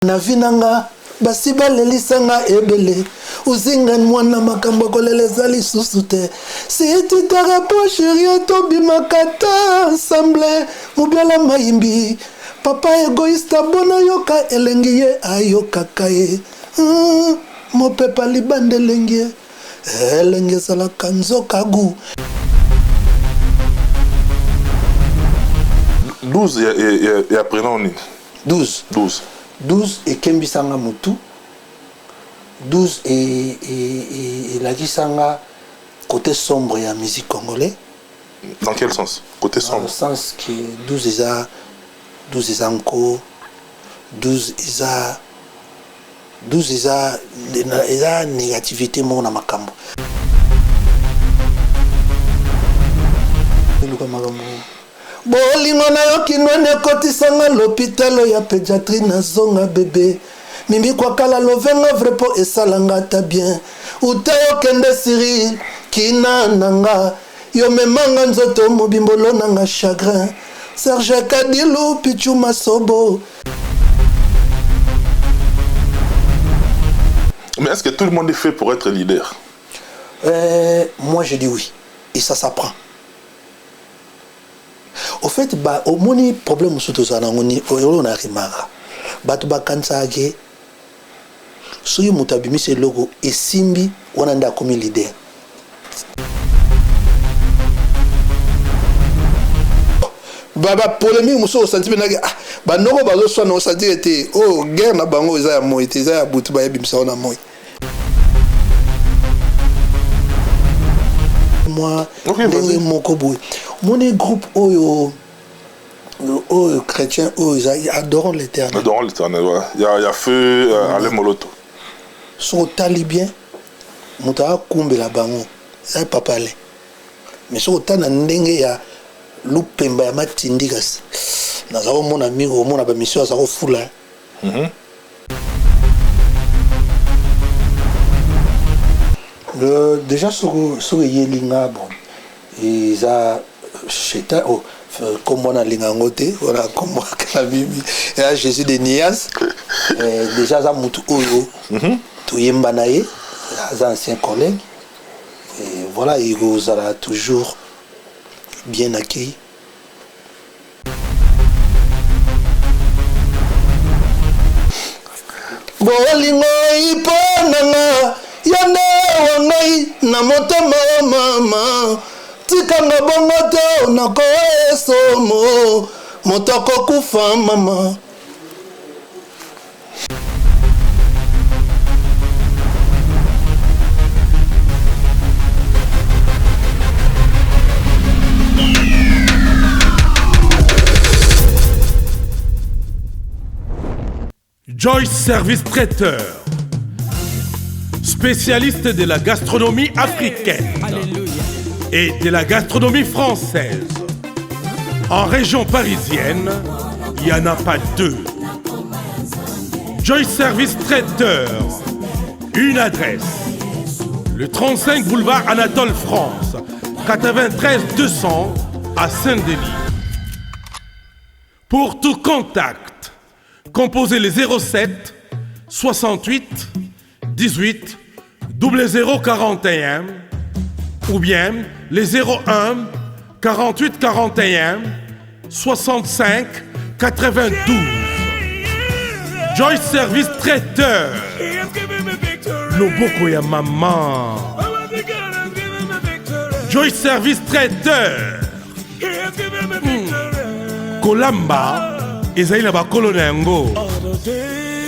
Na vie na nga basi balelisa nga ebele Uzingan mwana makambo ya kolela eza lisusu te Si tu te reproches rien tobimaka ta ensemble Mubiala Mayimbi papa egoïste abona yoka elengi ye ayokaka ye Hum, mopepa libanda elengi ye Elengi ezalaka nzoka gout. 12 ya, ya, ya, ya prénom nini 12 12 12 ekembisa nga mutu 12 e, e, e, elakisa nga côté sombre ya musique congolais. Dans quel sens? Côté sombre? Dans le sens que 12 eza 12 eza nko 12 eza 12 eza eza négativité moko na makambo eluka makambo. Bolingo na yo kinwani ekotisa nga lopitalo ya pediatrie nazonga bebe Mimi Kwakala love nga vrai po esala nga ata bien Uta okende Cyril kina na nga Yo mema nga nzoto mobimba olona nga chagrin Serge Kadilu Pitshou Masobo. Mais est-ce que tout le monde est fait pour être leader? Moi je dis oui et ça s'apprend. Au fait ba omoni problème mosusu tozala nango ni oyo na remarka bato bakanisaka ke soki moto abimisi eloko esimbi wana nde akomi leader. Ba ba polemique mosusu osanti mpenza ke ah banoko bazoswana osanti ete oyo oh, guerre na bango eza ya moi te eza ya butu bayebimisa yango na moi. Mwa ndenge moko boye omoni groupe oyo oyo chrétien oyo eza adorons l'éternel. Adorons l'éternel, ouais. Ya feu Alain Moloto. Soki otali bien moto akumbela bango eza papa Alain, mais soki otali na ndenge ya lupemba ya matindi kasi naza komona mingi komona ba mission aza kofula. Déjà soki eyeli nga bon eza chetan oh kombo wana alinga yango te wana kombo akala bibi ya Jésus de Nias. Déjà aza mutu oyo toyemba na ye, aza ancien collègue et voilà, ekozala toujours bien accueilli. Bolingo mpo na nga yo nde wa ngai na motema o mama tika nga bongo te nakowa esomo moto akokufa mama. Joyce Service Traiteur, spécialiste de la gastronomie africaine et de la gastronomie française. En région parisienne, il n'y en a pas deux. Joyce Service Traiteur, une adresse, le 35 boulevard Anatole France, 93 200 à Saint-Denis. Pour tout contact, composez les 07 68 18 00 41 ou bien les 01 48 41 65 92. Joyce Service Traiteur. Loboko ya maman. Joyce Service Traiteur. Kolamba ezali na bakolo na yango.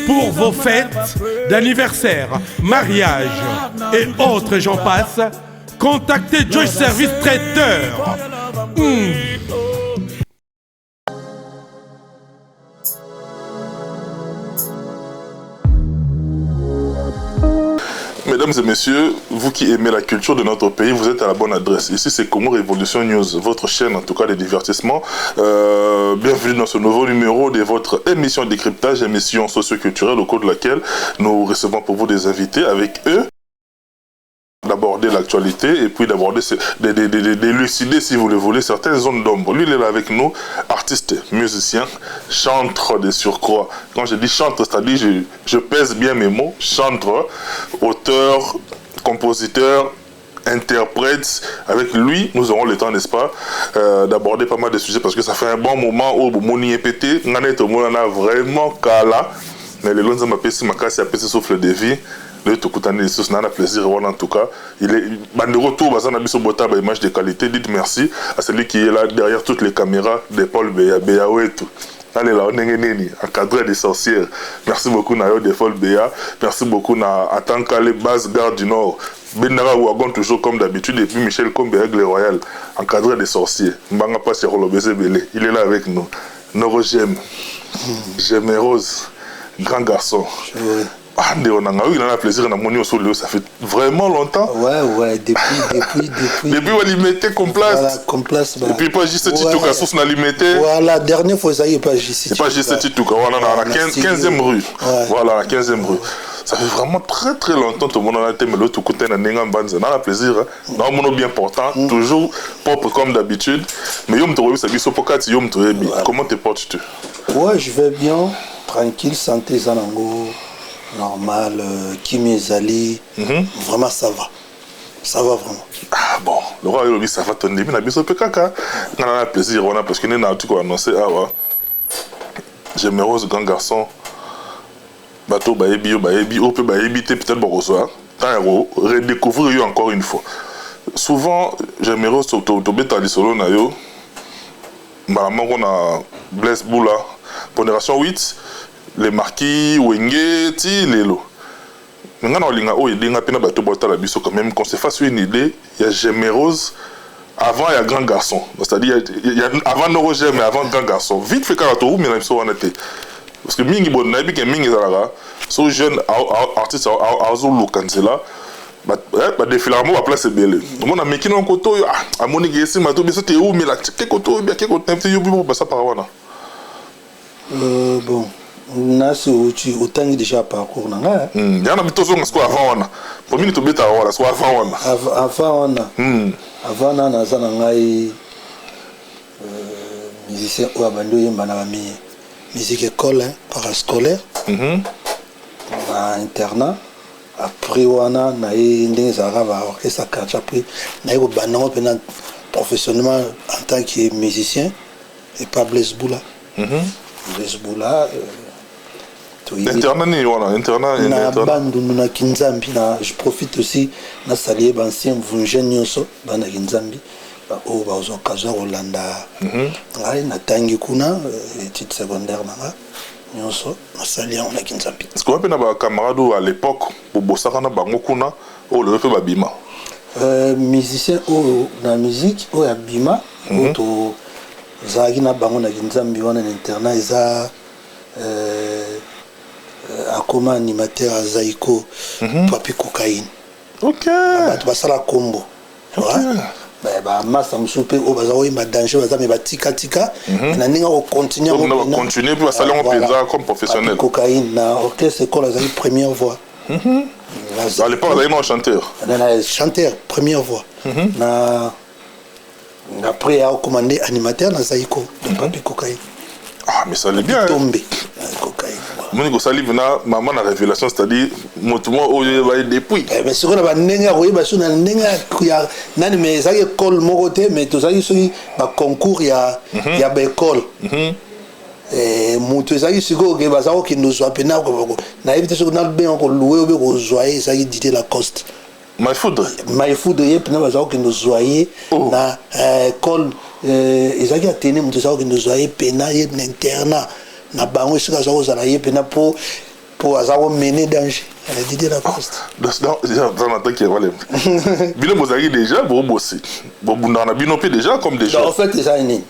Pour vos fêtes d'anniversaire, mariage et autres, j'en passe, contactez Joyce Service Traiteur. Mesdames et messieurs, vous qui aimez la culture de notre pays, vous êtes à la bonne adresse. Ici, c'est Congo Révolution News, votre chaîne en tout cas de divertissement. Bienvenue dans ce nouveau numéro de votre émission décryptage, émission socioculturelle au cours de laquelle nous recevons pour vous des invités avec eux d'aborder l'actualité et puis d'aborder, d'élucider, si vous le voulez, certaines zones d'ombre. Lui, il est là avec nous, artiste. Artiste, musicien, chantre de surcroît. Quand je dis chantre, c'est-à-dire je pèse bien mes mots. Chantre, auteur, compositeur, interprète. Avec lui, nous aurons le temps, n'est-ce pas, d'aborder pas mal de sujets parce que ça fait un bon moment où bomoni epete, ngane tomonana vraiment kala. Mais lelo Nzambe apesi makasi, apesi souffle de vie. Le tokutani lisusu na plaisir wana. En tout cas, il est bandeko tout baza na biso bota ba image de qualité. Dites merci à celui qui est là derrière toutes les caméras de Paul Beya Beya wetu. Nalela ndenge nini, encadré des sorcières. Merci beaucoup na yo de Paul Beya. Merci beaucoup na Atankale base Gare du Nord. Bendara Wagon toujours comme d'habitude et puis Michel Kombe Aigle Royal, encadré des sorciers. Mbanga Pasi Rolobeze Bele, il est là avec nous. Noro J'aime. J'aime Rose, grand garçon. Ouais. Ah, ndeko na ngai, oyo na plaisir na moni oso lelo, ça fait vraiment longtemps. Ouais, depuis, depuis, depuis. Depuis balimete Complast. Voilà, Complast. Bah, et puis pas juste Tituka, source na Limete. Voilà, dernière fois, ça y est, pas juste. C'est pas juste Tituka, voilà, na 15e rue. Voilà, la 15e rue. Ça fait vraiment très très longtemps, tout le monde en a été, mais l'autre côté, na ndenge mbanza, na plaisir, hein. Na mono bien portant, toujours propre comme d'habitude. Mais yo mto ça biso pokati yo mto yebi. Comment te portes-tu? Ouais, je vais bien, tranquille, santé eza nango normal, kimi ezali, vraiment ça va. Ça va vraiment. Ah bon, le roi alobi ça va, tondimi na biso mpe kaka. Nga na plaisir wana parce que nde na tuko annoncé awa. Gémérose grand garçon. Bato bayebi yo bayebi, oyo mpe bayebi te peut-être bakozwa temps ya redécouvrir yo encore une fois. Souvent Gémérose, tobeta lisolo na yo mbala moko na Blaise Bula, Pondération 8, les Marquis, Wenge ti lelo. Me nga na olinga oyo edenga mpe na bato botala biso quand même qu'on se fasse une idée ya Gémérose avant ya grand garçon, c'est-à-dire il y a avant Noro Gem mais avant grand garçon, vite fait kaka toumela biso wana te parce que mingi bon nayebi ke mingi ezalaka so jeune artiste azoluka nzela, badefilaka mo baplace ebele, omona meki na koto oyo amoniki esima to biso te eumela ke koto oyo biake koto yo bibo basa para wana. Bon, nasi outi otangi déjà parcours na ngai. Ya na tozonga sikoyo avant wana, po mingi tobetaka wana sikoyo avant wana. Avant wana, avant wana naza na ngai musicien oyo abandi oyemba na bami musique école, hein, parascolaire, na internat. Après wana naye ndenge ezalaka baorchestre quartier. Après naye kobanda ngo mpena professionnellement en tant que musicien et pas Blaise Bula. Blaise Bula, internat nini wana, internat? Na Bandundu, na Kinzambi. Na je profite aussi nasalie baancien vungien nyonso bana Kinzambi oyo bazwa occasion ya kolanda ngai. Natangi kuna étude secondaire na nga nyonso, nasali yango na Kinzambi. Parce que mpe na bacamarade oyo à l'époque bobosaka na bango kuna oyo lelo mpe babima? Musicien oyo na musique oyo abima oyo tozalaki na bango na Kinzambi wana na internat eza akoma animateur ya Zaiko, Papi Cocaïne. Bato basala kombo bamasa mosusu mpe oyo baza koyemba danger baza me batikatika na ndenge akocontinue. Bacontinue mpe basali yango mpenza comme professionnel. Cocaïne na orchestre école azali première voix. À l'époque azali na chanteur? Na chanteur première voix na après akokoma nde animateur na Zaiko de Papi Cocaïne. Ah, mais ça allait bien. Tombe Cocaïne. Moni kosali vena mama na révélation, c'est-à-dire moto moko oyo oyeba depuis. Mais sikoyo na bandenge ya koyeba so na ndenge ya nani, mais ezalaki école moko te, mais tozalaki soki baconcours ya baécole, moto ezalaki sikoyo ke baza kokende ozwa mpena, nayebi te soki nabenga kolouer obe kozwa ye, ezalaki Didier Lacoste. Maïfoudre. Maïfoudre, ye mpena baza kokende ozwa ye na école ezalaki atene, moto eza kokende ozwa ye mpena ye na internat na bango esika aza kozala ye mpena po aza komene danger, Didier Lacoste. Nataki bino bozalaki déjà bobosi bobundaka na bino mpe déjà comme déjà. En fait eza nini,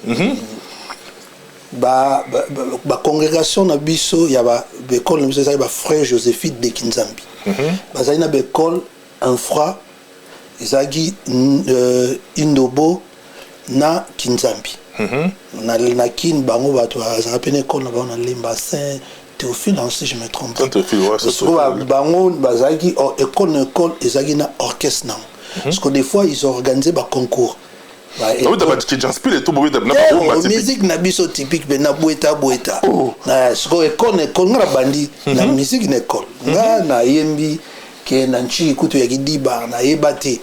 bacongrégation na biso ya baécole na biso ezalaki bafrère Joséphite de Kinzambi, bazali na baécole infra ezalaki Indobo na Kinzambi. Na Kine bango bato bazalaka mpe na école na bango na Lemba, Saint Théophile, si je me trompe. Saint. Bango bazalaki école na école ezalaki na orchestre nango, parce que des fois ils organisaient baconcours. Musique na biso typique mpe na bweta bweta. Sikoyo école na école, nga na bandi na musique na école. Nga nayembi ke na ntiki kutu ya kidiba, nayeba te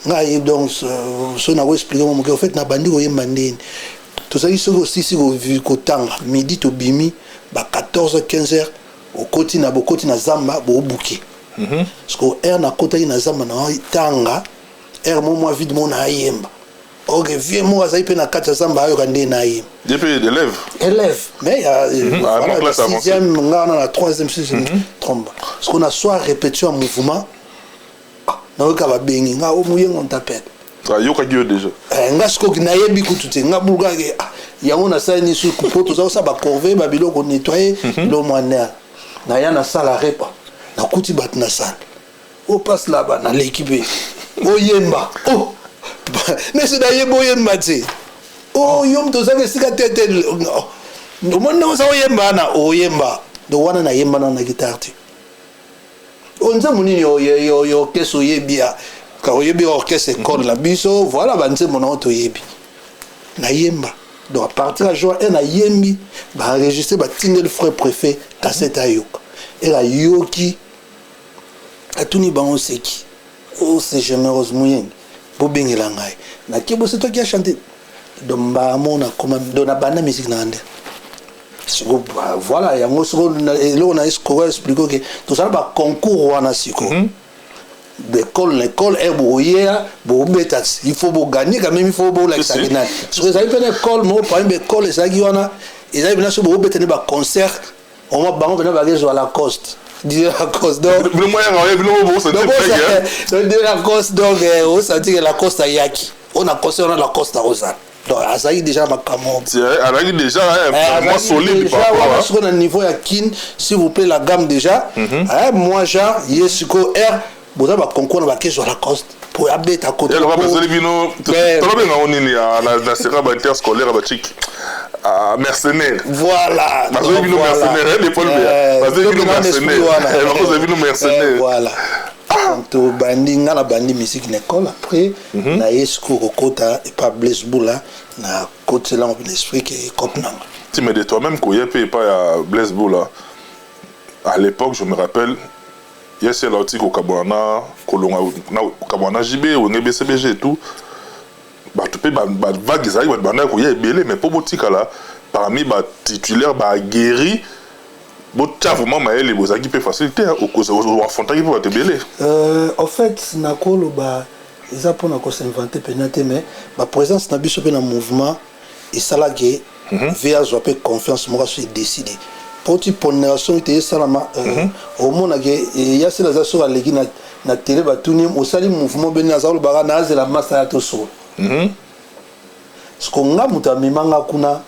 nga. Donc so nako expliquer mo moke. En fait, nabandi koyemba ndeni tozalaki, soki osisi kotanga midi, tobimi ba 14 15 heures, okoti na bokoti na zamba, boobuke. Parce que heure nakotaki na zamba na tanga, heure mo mwa vide mo nayemba. Ok, vieux moko azali mpe na kati ya zamba, ayoka nde nayemba. Ye mpe élève? Élève, mais voilà, sixième, nga wana na troisième, si je me trompe. Parce qu'on a soit répétition ya mouvement, nayoka babengi nga: "O Moyengo, on t'appelle." Ayokaki yo déjà? Nga sikoki nayebi kutu te. Nga bulukaki yango, nasali nisu po toza kosala bacorvée, babiloko, nettoyer biloko mwa ner. Naya nasala repa, nakuti bato na sale o passe là-bas, naleki mpe oyemba. O nesi nayemba, oyemba te. O yo moto ozalaki esika te te, omoni ndenge oza oyemba wana, oyemba. Donc wana nayemba nano na guitare te. O nzembo nini orchestre oyebi ya ka oyebi orchestre école na biso? Voilà, banzembo nango toyebi, nayemba. Donc à partir ya jour e nayembi, baenregistre, batindeli frère préfet cassette, ayoka. Ere ayoki, atuni bango seki: "O c'est Gémérose Muyenge, bobengela ngai." Nakie bose toki achante. Donc mbamo nakoma, donc nabanda musique na nde siko. Voilà, yango siko eloko na esikoka explique ke tozala baconcours wana siko d'école na école. Ere bokoyea, bokobeta, il faut bogagner quand même, il faut bolakisaki nani. Soki ezali mpe na école moko parmi baécole ezalaki wana, ezali mpena soki bokobeta nde baconcert oma, bango mpena bakezwa Lacoste, Didier Lacoste. Donc Didier Lacoste, donc osanti ke Lacoste ayaki oyo na concert wana, Lacoste akozala. Donc azalaki déjà makambo. Azalaki déjà vraiment solide. Wana sikoyo na niveau ya Kin, s'il vous plaît, la gamme déjà, moi genre ye sikoyo air boza baconcours na bakezwa Lacoste po abeta. Kote bazali bino, tolobenga nini na sera ba interscolaire, bachiki mercenaire. Voilà. Bazali bino mercenaire, de Paul Beya, bazali bino mercenaire, bakozali bino mercenaire. Voilà, tobandi, nga na bandi musique na école. Après naye sikoyo kokota epa Blaise Bula, na kotelango mpe na esprit ke cope nanga. Ti mais de toi-même koya mpe epa ya Blaise Bula, à l'époque, je me rappelle, yesela oti kokabwana na kolonga na kokabwana na JB, Wenge BCBG et tout, bato mpe bavague ezalaki, bato bandaki koya ebele, mais mpo botikala parmi batitulaire baaguerri, botia vraiment mayele, bozalaki mpe facile te, oaffrontaki mpe bato ebele. En fait, nakoloba eza mpona kos'inventer mpena te, mais baprésence na biso mpe na mouvement esalaki ve azwa mpe confiance moko, aso edécider po ti pondération ete esalama. Omonake ya sela aza, soki aleki na télé, batuni: "Osali mouvement beni?" Aza kolobaka: "Nazela masa ya tosolo." Siko nga moto amemanga kuna,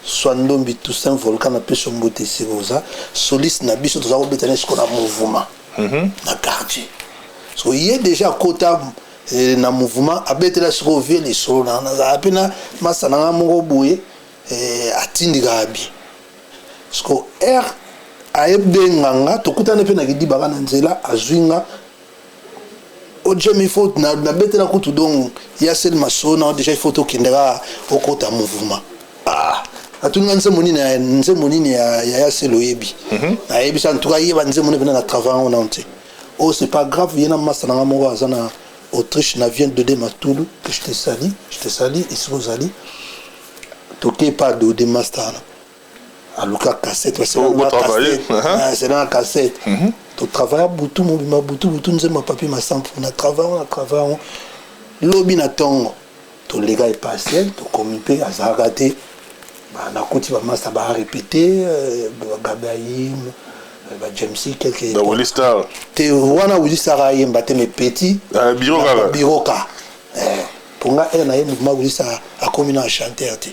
Swandombi Toussaint Volcan, napesi mbote esika oza, soliste na biso, toza kobeta ne siko na mouvement na quartier. So ye déjà akota na mouvement, abetela sikoyo vie lisolo na nazala mpe na masa na nga moko boye, atindikaka bien. Siko r ayebenga nga, tokutani mpe na kidibaka na nzela, azwi nga ojemi, il faut nabetela kutu. Donc ya seli masolo na déjà, il faut tokendeka okota mouvement. Ah, atuni nga: "Nzembo nini, nzembo nini ya seli oyebi?" Nayebisa: "En tout cas, yeba nzembo nini mpena na travail yango nano te." Oh, c'est pas grave. Ye na masa na nga moko aza na Autriche, na Vienne, Dode Matulu, que je te salue, je te salue esika ozali. Toke pa Dode Master wana, aluka cassette, c'est na cassette, totravailla butu mobima, butu butu, nzembo ya Papi Masampu. Na travail na travail yango, lobi na ntongo toleka epasiel, tokomi mpe azalaka te. Nakuti bamasta barépété, bagabayim, bajamesi quelque te wana. Willy Star ayemba te, mais petit biroka mpo nga ere na ye mouvement, Willy Star akomi na chanteur te.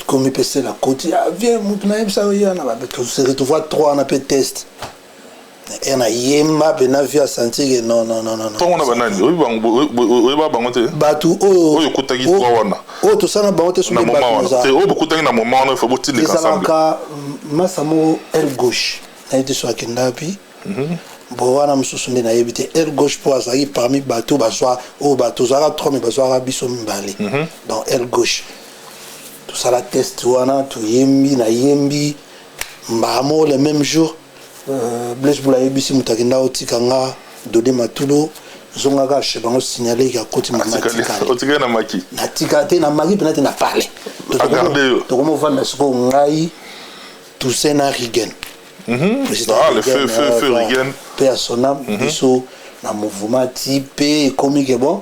Komi mpe sela koti vie motu nayebisa ye wana, se retrouva trois wana mpe test ere nayemba mpe na vie asentir ke non, non, non, non. Ntongo na banani oyeba bango te? Bato oyo oyo okutaki trois wana. Oyo tosala na bango te. Soki oyo bokutaki na moment wana, ifo botindika ensemble. Ezalaka masa moko aile gauche, nayebi te so akenda wapi. Bon, wana mosusu nde nayebi te. Aile gauche, mpo azalaki parmi bato bazwa oyo, bato tozalaka 3, mais bazwaka biso mibale. Donc aile gauche, tosala test wana, toyembi, nayembi mbala moko. Le même jour, Blaise Bula ayebisi moto akenda otika nga, Dode Matulo, zongaka chez bango, signale ke akoti mama. Atikali, otikali na maki. Natika te na maki mpena te, na parle. Agarde yo. Tokomovanda sikoyo, ngai, Toussaint na Rigen. Président Ah, le Rigen, feu, feu, feu voilà. Rigen. Mpe ya sonam biso na mouvement ti mpe ekomi ke bon,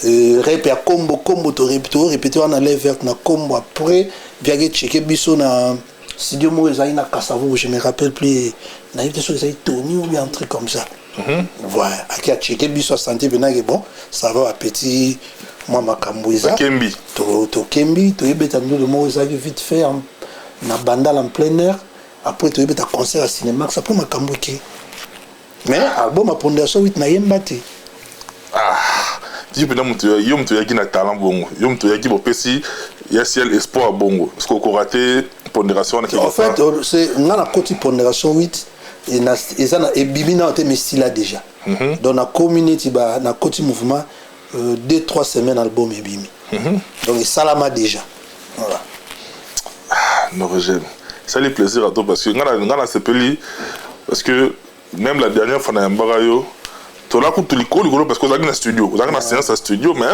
rep ya kombo kombo, torépété wana le verte na kombo. Après viaki cheke biso na studio moko ezalaki na Kasavubu, je me rappelle plus, nayebi te soki ezali Tony ou bien un truc comme ça. Voilà, aki acheke biso, asanti mpenake bon, ça va, bapeti mwa makambo eza. Bakembi. Tokembi, toyebeta ndulu moko ezalaki vite fait na Bandal en plein air. Après toyebeta concert ya Cinemax. Après makambo eke, mais album ya Pondération 8, nayemba te. Ah, yo mpena moto, yo moto oyaki na talent bongo, yo moto oyaki, bopesi ya ciel espoir bongo, parce que okoka te Pondération wana quelque En fait, part. C'est nga nakoti Pondération 8 eza na ebimi nano te, mais stila déjà. Donc nakomi neti nakoti mouvement, 2, 3 semaines, album ebimi. Donc esalama déjà, voilà. Norvégien, esali plaisir à toi, parce que nga nasepeli, parce que même la dernière fois nayambaka yo, tola kutu likolo likolo, parce que ozalaki na studio, ozalaki na séance ya studio, mais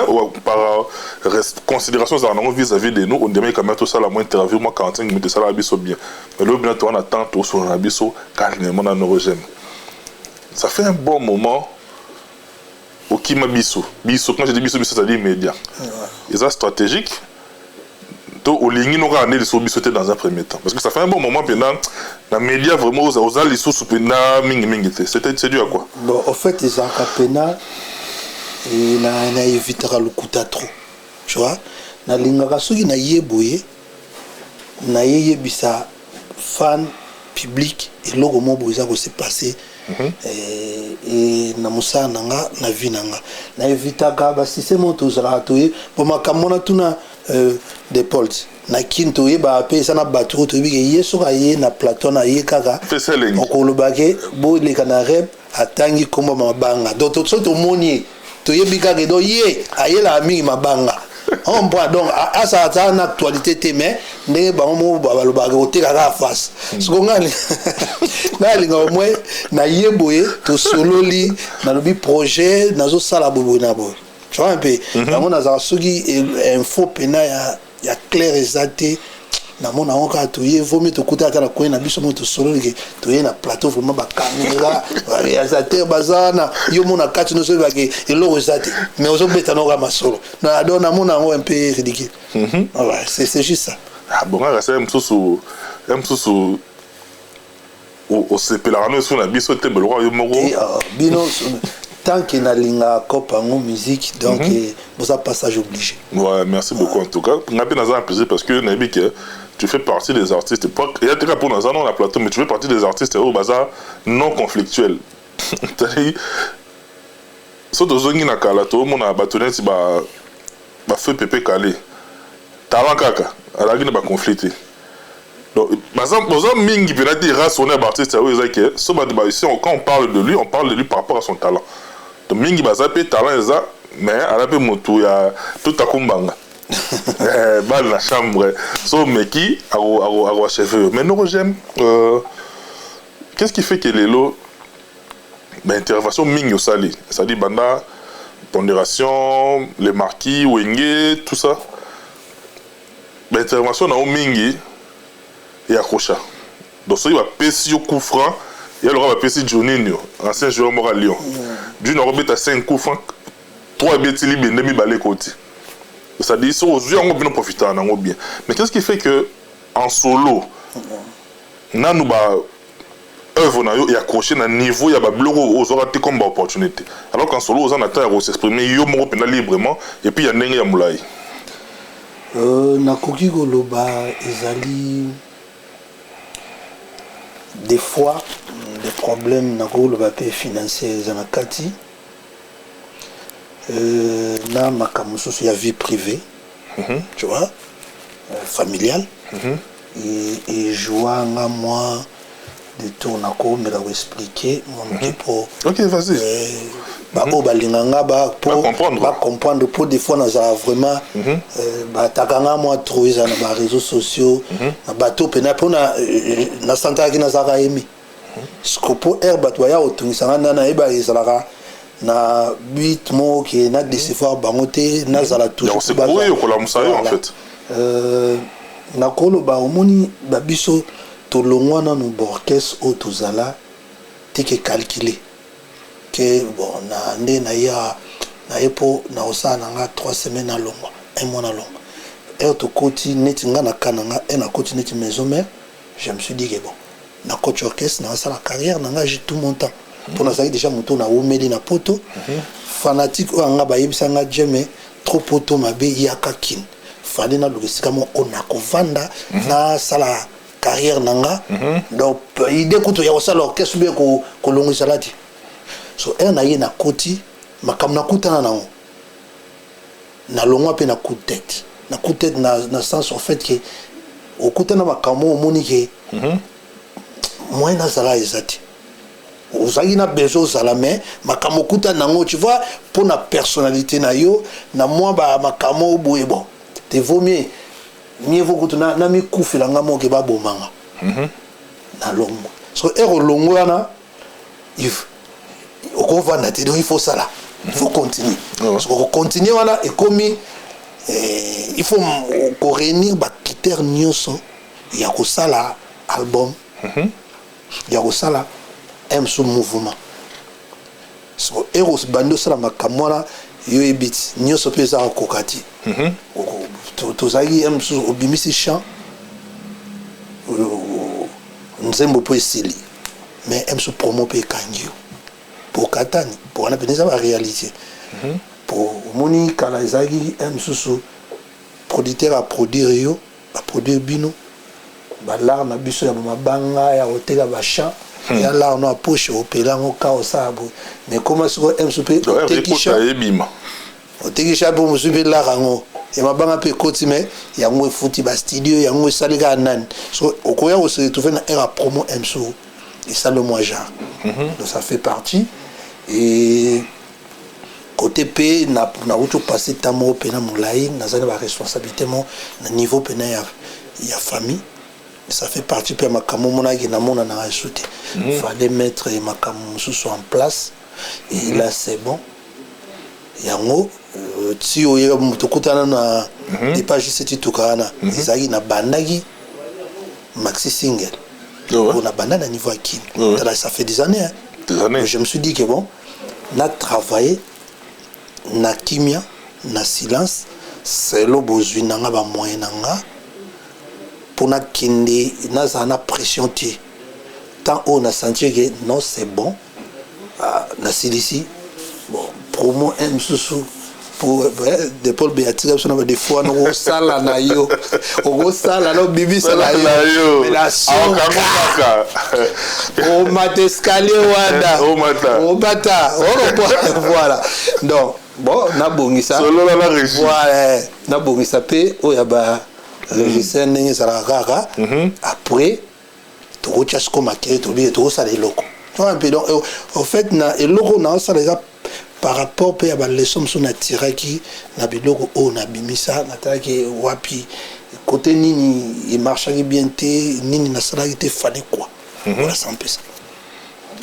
par considération ozalaka nango vis-à-vis de nous, ondemaki quand même tosala mwa interview mwa 45 minutes, esalaka biso bien. Mais lobi na toza na temps, tosolola na biso calmement na Norvégien. Ça fait un bon moment okima biso. Biso, quand je dis biso, biso, c'est-à-dire média. Eza stratégique to olingi no kaka nde lisusu biso te dans un premier temps? Parce que ça fait un bon moment mpenza na média, vraiment oza lisusu mpenza mingimingi te. C'est dû à quoi? Bon, au fait, ezalaka pena na évitaka lokuta trop, tu vois. Nalingaka soki naye boye, nayeyebisa fan public eloko moko boye eza kose passer na mosala na nga, na vie na nga. Na évitaka basystème oyo tozalaka toye po makambo wana tuna de Polt na Kini, toyebaka mpe eza na bato oyo toyebi ke ye soki aye na plateau na ye kaka, Pesa elengi. Okoloba ke boleka na rep, atangi nkombo mabanga. Donc soki tomoni ye, toyebi kaka, donc ye ayelaka mingi mabanga ompoint. Donc asala ta na actualité te, mais ndenge bango moko balobaka, koteka kaka face. Siko ngai alinga au moins na ye boye, tosololi, nalobi projet nazosala boye na boye, tu vois un peu. Yango nazalaka soki info pena ya clair eza te, namona yango kaka toye vomi, tokuta ata na koye na biso mo, tosololi ke toye na plateau, vraiment bacaméra, baréalisateur baza wana, yo mona kati nyonso oyebake eloko eza te, mais ozobeta noka masolo. Donc namona yango un peu ridicule. Ouais, c'est juste ça. Ah, bon, kaka sa mosusu ya mosusu, osepelaka no esu na biso te, beloko yo moko. Bino, tant que nalingaka cope yango musique, donc boza passage obligé. Ouais, merci beaucoup. En tout cas, nga mpe naza na plaisir, parce que nayebi ke tu fais partie des artistes, eya te kaka mpo naza no na plateau, mais tu fais partie des artistes oyo baza non conflictuel. C'est-à-dire, so tozongi na kala, toomona bato neti bafeu Pepe Kale, talent kaka, azalaki na baconflit te. Donc baza mingi mpena te, race wana ya baartiste oyo eza ke so bato, quand on parle de lui, on parle de lui par rapport à son talent. Donc mingi baza mpe talent eza, mais aza mpe motu ya totakumbanga bale na chambre, so omeki akoachever yo. Mais noko, j'aime, qu'est-ce qui fait que lelo baintervention mingi osali, c'est-à-dire banda Pondération, les Marquis, Wenge, tout ça, baintervention na yo mingi eaccrocha? Donc soki bapesi yo coup franc ya loka, bapesi Juninho, ancien joueur moko ya Lyon, Juninho akobeta 5 coup franc, 3 ebeti libende, mibale ekoti. C'est-à-dire soki ozwi yango bino, profitaka nango bien. Mais qu'est-ce qui fait que en solo nanu ba œuvre na yo eaccroché na niveau ya babiloko oyo ozwaka te comme baopportunité, alors qu'en solo oza na temps ya kos'exprimer yo moko mpenza librement, et puis ya ndenge ya molai? Nakoki koloba ezali des fois des problèmes, nakoki koloba mpe financier eza na kati, na makambo mosusu ya vie privée, tu vois, familiale. Ejoua nga mwa Détour, nakomeka koexpliquer mwa moke mpo Ok, vas-y. Baoyo balinga nga po Bacomprendre. Bacomprendre, po des fois nazala vraiment, bataka nga mwa trop, eza na baréseaux sociaux, na bato mpena mpona nasantakaki nazalaka aimé. Siko mpo aire bato baya kotungisa nga, nda nayeba ezalaka na but moko ke na décevoir bango te, nazala toujours. Donc, c'est pour okolamusa yo, en fait. Nakoloba, omoni, babiso tolongwa nanu baorchestre oyo tozala te, ke calculer ke bon, na nde naya naye mpo na kosala na nga 3 semaines, nalongwa un mois, nalongwa. Heure tokoti neti nga na ka na nga e nakoti neti maison mère, je me suis dit que bon, nakoti orchestre, nakasala carrière na nga, j'ai tout mon temps, mpo nazalaki déjà moto nawumeli na poto. Fanatique oyo anga bayebisa nga jeme trop poto mabe, yaka Kine. Fallait naluka esika moko oyo nakovanda, nasala carrière na nga. Donc idée kutu ya kosala orchestre bien kolongisa te. So heure na ye nakoti, makambo nakutana nango, nalongwa mpe na coup de tête, na coup de tête na sens en fait ke okutana makambo, omoni ke moyen nazala eza te. Ozalaki na besoin ozala, mais makambo okutana nango, tu vois, mpo na personnalité na yo, na mwa bamakambo boye, bon, te vaut mieux, mieux vaut kutu na mikufela nga moke, babomanga, nalongwa. So heure olongwa wana, okovanda te. Donc il faut sala, il faut continuer. Parce que okocontinue wana ekomi il faut koréunir bacritère nyonso ya kosala album, ya kosala un mouvement. So heure bandi osala makambo wana, yo yebi ti nyonso mpe eza kokoka te. Tozalaki ye mosusu, obimisi chant, nzembo mpo esili, mais mosusu promo mpe ekangi yo po okatani, po wana pene eza baréalité. Po omoni, kala ezalaki mosusu producteur aproduire yo, baproduire bino balare na biso ya bamabanga ya koteka bachamp ya lare no apoche, opela yango ka osala boye. Mais koma sikoyo, mosusu mpe oteki champ, ebima. Oteki champ mpo mosusu mpe lare yango ya mabanga mpe ekoti, mais yango efuti bastudio, yango esali kaka nani. So okoya kose retrouver na aire ya promo, mso esali mwa genre. Donc ça fait partie. Et côté mpe nauti opase temps moko mpena molai, naza na baresponsabilité mo na niveau mpena ya famille. Ça fait partie mpe ya makambo omonaki namonanaka esu te. Fallait mettre makambo mosusu en place et là c'est bon. Yango ti oyeba tokutana na départ juste ti tuka wana, ezalaki nabandaki maxi single oyo nabanda na niveau ya Kine. Tala, ça fait des années, hein. Des années. Je me suis dit que bon, na travaillé na kimia, na silence, selo bozwi na nga bamoyen na nga mpo nakende, nazala na pression te. Tant oyo nasentir ke non, c'est bon, ah, nasilisi bon promo un mosusu po de Paul Beatrice biso na badefo wana, okosala na yo, okosala na obimisa na yo, mais na suka omata escalier wana, omata, voilà. Donc bon, nabongisa, voilà, nabongisa mpe oyo ya ba régisseur ndenge ezalaka kaka. Après tokotia siko makele, tobi tokosala eloko mpe. Donc au fait, na eloko naosala eza par rapport mpe ya baleçon mosusu natiraki na biloko oyo nabimisa. Natalaki wapi côté nini emarchaki bien te, nini nasalaki te, fallait quoi. Voilà, c'est un peu ça.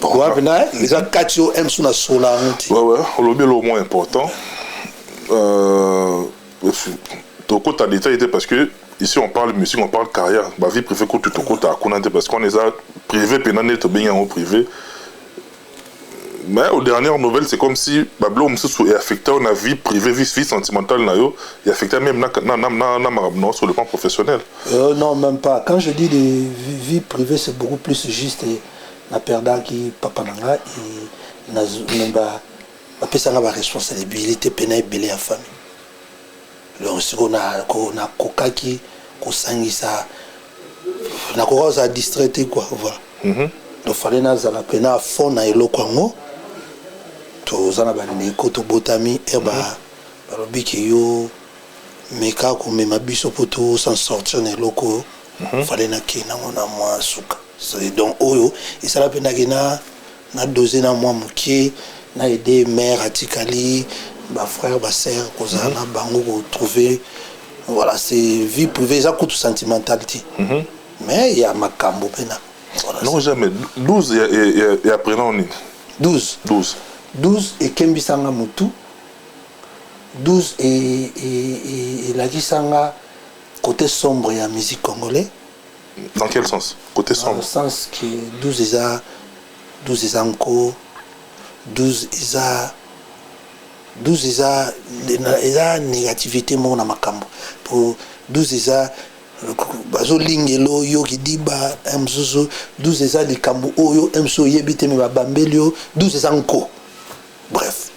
Wana mpena eza kati oyo mosusu nasola yango te. Ouais, olobi eloko moko important. Tokota détail te, parce que ici on parle musique, on parle carrière. Ba vie privée kutu tokota kuna te, parce qu'on eza privé mpena nde tobengi yango privé. Mais aux dernières nouvelles, c'est comme si babiloko mosusu eaffecté na vie privée, vie sentimentale na yo, eaffecté même na makambo na yo sur le plan professionnel. Non, même pas. Quand je dis de vie privée, c'est beaucoup plus juste na perdaki papa na nga et bapesanga baresponsabilité pena ebele ya famille. Donc sikoyo nakokaki kosangisa, nakoka kozala distrait te, quoi, voilà. Donc fallait nazala pena à fond na eloko yango. Toza na bandeko, tobotami e balobi ke yo meka komema biso mpo to s'en sortir na eloko oyo. Fallait nakende yango na mwa suka. Donc oyo esala mpendaki na na dose na mwa moke, na aide mère atikali, bafrère, basœur, kozala na bango, kotrouver. Voilà, c'est vie privée, eza kutu sentimental te, mais ya makambo mpena. Voilà. Non, jamais. 12 ya prénom nini? 12? 12. 12 ekembisanga motu, 12 elakisanga côté sombre ya musique congolais. Dans quel sens, côté Dans sombre? Le sens que 12 eza, 12 eza nko, 12 eza, 12 eza négativité moko na makambo, po 12 eza bazolingela oyo kidiba mosusu, 12 eza likambo oyo mosusu oyebi te, me babambeli yo. 12 eza nko. Bref,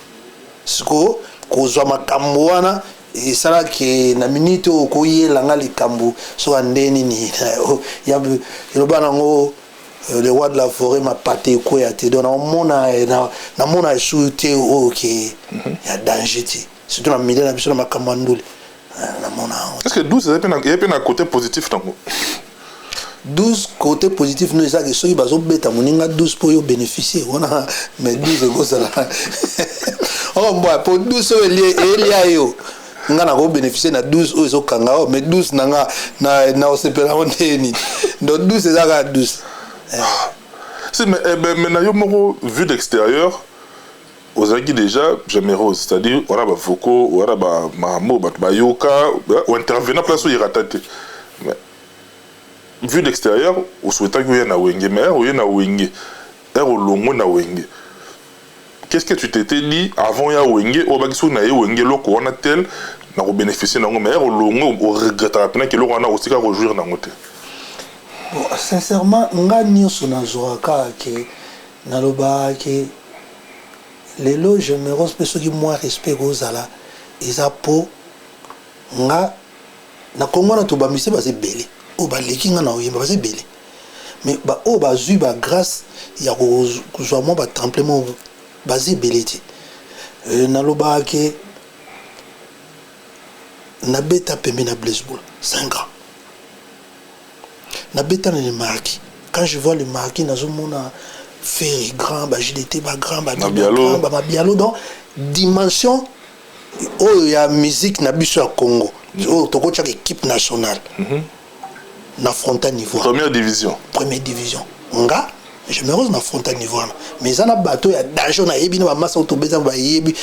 sikoyo kozwa makambo wana esalaki na minute oyo okoyelanga likambo soki ande nini, eloba nango le roi de la forêt, mapate ekweya te. Donc naomona, namona esu te oyo ke ya danger te, surtout na milieu na biso na makambo ya ndule, namona yango. Est ce que 12 eza mpe na côté positif nango? 12, côté positif no ezaki soki bazobeta moninga 12 mpo oyo bénéficie wana, mais 12 ekozala oko mbwa, po 12 oyo elia yo, nga nakobénéficie na 12 oyo ezokanga oyo, mais 12 na nga na osepela yango nde nini? Donc 12 eza kaka 12. Si, mais, eh ben, mais na yo moko, vue d'extérieur, ozalaki déjà Jamais Rose, c'est-à-dire wana bavocaux wana, bamamo bato bayoka, ointervenant place oyo erata te. Mais vue d'extérieur, osouhaitaki oye na Wenge, mais oye na Wenge, ere olongo na Wenge, qu'est-ce que tu t'étais dit avant ya Wenge? Oyo baki soki na ye Wenge, eloko wana tel na kobénéficie nango, mais ere olongo, oregrettaka mpena ke eloko wana osika kojouir nango te? Bon, sincèrement, nga nyonso nazwaka kaka ke nalobaka ke lelo Gémérose mpe soki mwa respect ekozala, eza mpo nga na Kongo wana tobamise baza ebele oyo baleki nga na oyemba, baza ebele, mais baoyo bazwi bagrâce ya kozwa mwa batremplin moko baza ebele te. Nalobaka ke nabeta pembe na Blaise Bula, 5 ans nabeta na Le Marquis. Quand je vois Le Marquis, nazomona Ferre grand, ba JDT bagrand, Mabialo. Bamabialo. Donc dimension oyo ya musique na biso ya Congo oyo tokotiaka équipe nationale na frontal niveau. Première division. Première division, nga Gémérose na frontal niveau wana, mais eza na bato ya danger nayebi na bamasa oyo tobeta, bayebi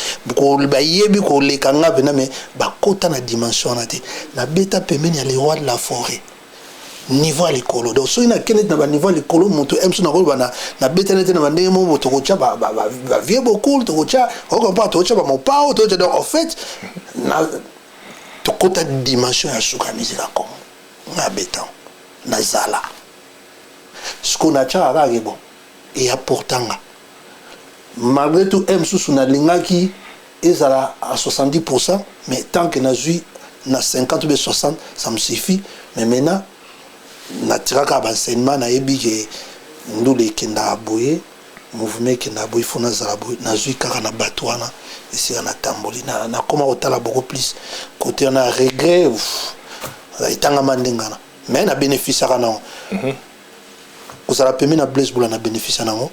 bayebi koleka nga mpena, mais bakota na dimension wana te. Nabeta pembeni ya le roi de la forêt, niveau ya likolo. Donc soki nakende na baniveau ya likolo, moto mso nakoloba nabeta nete na bandenge moko, tokotya bavie bokul, tokotya ocomprendre, tokotya bamopao, tokotya. Donc en fait tokota dimension ya suka ya musique ya Congo, nga abeta nazala sikoyo natiaka kaka bon, eapportanga malgré tout. M mosusu nalingaki ezala à 70, mais tant que nazwi na 50 ou bien 60, ça me suffit. Mais maintenant natiraka baenseignement, nayebi ke ndula ekendaka boye, mouvement ekendaka boye, fo nazala boye. Nazwi kaka na bato wana esika natamboli, nakóma kotala beaucoup plus côté wana. Regret etangama ndengana, mais na bénéficiaka nango. Kozala pembe na Blaise Bula, na bénéficia nango.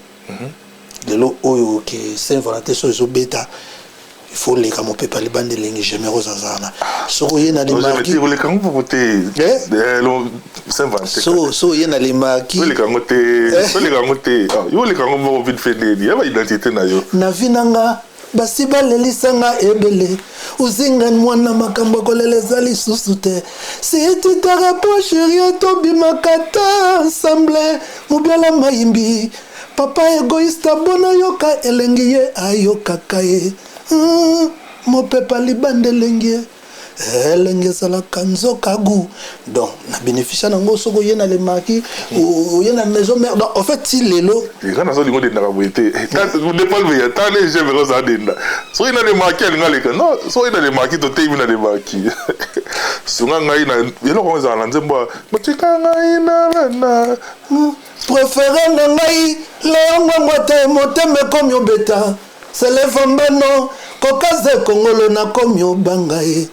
Lelo oyo ke Saint Valentin so ezobeta, il faut leka mopepe libanda elengi, Gémérose azala na soki oye na lemarkioleka ngo te. So oye na lemarki. Oleka ngo te, oleka ngo te, yo oleka ngo moko vite fait nini ya baidentité na yo. Na vi na nga basi balelisanga ebele, ozinga mwana makambo kolela eza lisusu te. Si tu te rapproches rien, tobimaka te ensemble. Mobiala mayimbi papa égoïste, abona yoka elengi ye ayokaka ye. Mopepa libanda elengi ye, elengi ezalaka nzoka gu. Donc na bénéficia nango soki oye na lemaki, oye na Maison Mère. Donc en fait ti lelo. Nga nazolinga odendaka boye te, dépendre tala Gémérose oza denda. Soki na lemaki alinga aleka, non, soki na lemaki toteyimi na lemaki, sunga ngai na eloko yango ezala na nzembo botika ngai na bana. Préféré na ngai leongwangwa te, motema ekomi obeta selefambano kokaza ekongolo, nakomi obanga ye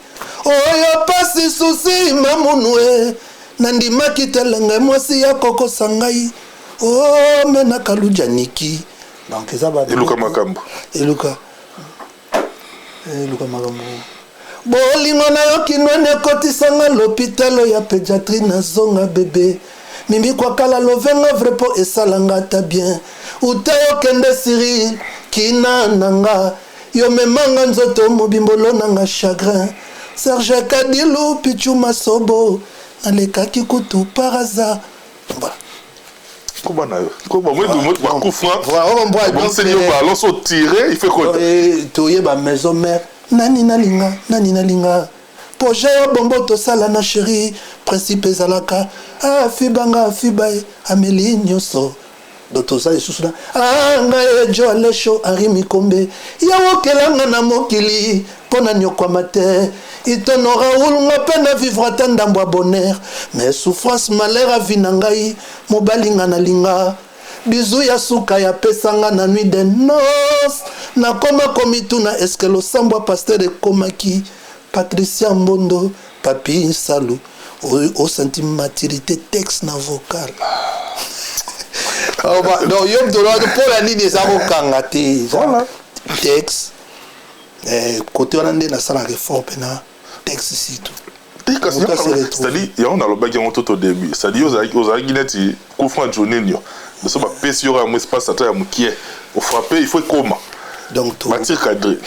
oyo pasi susi mamunu e nandimaki telenga mwasi ya kokosa ngai. O mena kaluja niki. Donc eza ba Eluka makambo. Eluka. Eluka makambo. Bolingo na yo kinwene ekotisanga l'hôpital ya pédiatrie, nazonga bebe. Mimi kwakala lovenga vrai mpo esalanga ata bien. Uta okende Cyril kina nanga, yo memanga nzoto mobimbolo nanga chagrin. Serge Kadilu Pichu Masobo nalekaki kutu par hasard. Voilà. Koba na yo koba moi bakufa. Voilà, on comprend. Donc, bonseli yo ballon so tiré, il fait quoi? Toyeba maison mère nani nalinga, nani nalinga, projet ya bombo tosala na chéri. Principe ezalaka afibanga afiba ye ameli nyonso. Donc toza lisusu na ngai ejo alesho Henri Mikombe yawokelanga na mokili mpo na nyokwama te. Itono Raoul nga mpe na vivre ata ndambo ya bonheur, mais souffrance, malheur avi na ngai. Mobali nga nalinga, bizu ya suka yapesanga na nuit de noce. Nakoma komituna eske losambo ya pasteur ekomaki. Patricia Mbondo Papi Nsalu osanti maturité, texte na vocal. Oh, donc yo moto wana mpola nini eza kokanga te, eza texte. Côté wana nde nasalaka effort mpena texte surtout. Te kasi. Moto ase retrouve. C'est-à-dire yango nalobaki yango tout au début, c'est-à-dire ozalaki neti coup franc Juninho, biso bapesi yo yango espace ata ya mokie, ofrappe, il faut ekoma. Donc to batir cadré.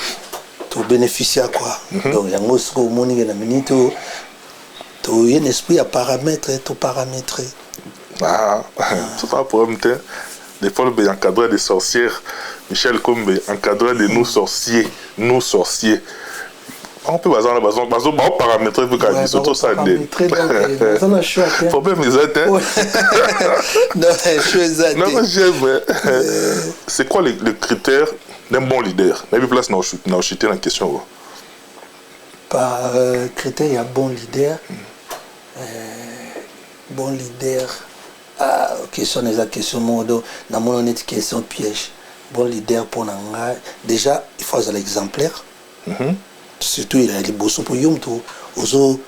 Tobénéficia quoi. Donc yango soki omoni ke na minute oyo toye na esprit ya paramètre, toparamétre. Ah, c'est pas un problème te. Des fois le encadré des sorcières, Michel Kombe encadré de nous sorciers, nous sorciers, on peut baza na bazo bazo ba paramétrer mpe kaka biso tosala nde. Naza na choix te. Problème eza te. Non, choix eza Non, te. j'aime. C'est quoi le critère d'un bon leader? Nayebi place na ochuter na question oyo. Par critère ya bon leader, bon leader, ah, question eza question moko do namona neti question piège. Bon leader mpo na nga, déjà il faut azala exemplaire, surtout ya liboso, mpo yo moto ozo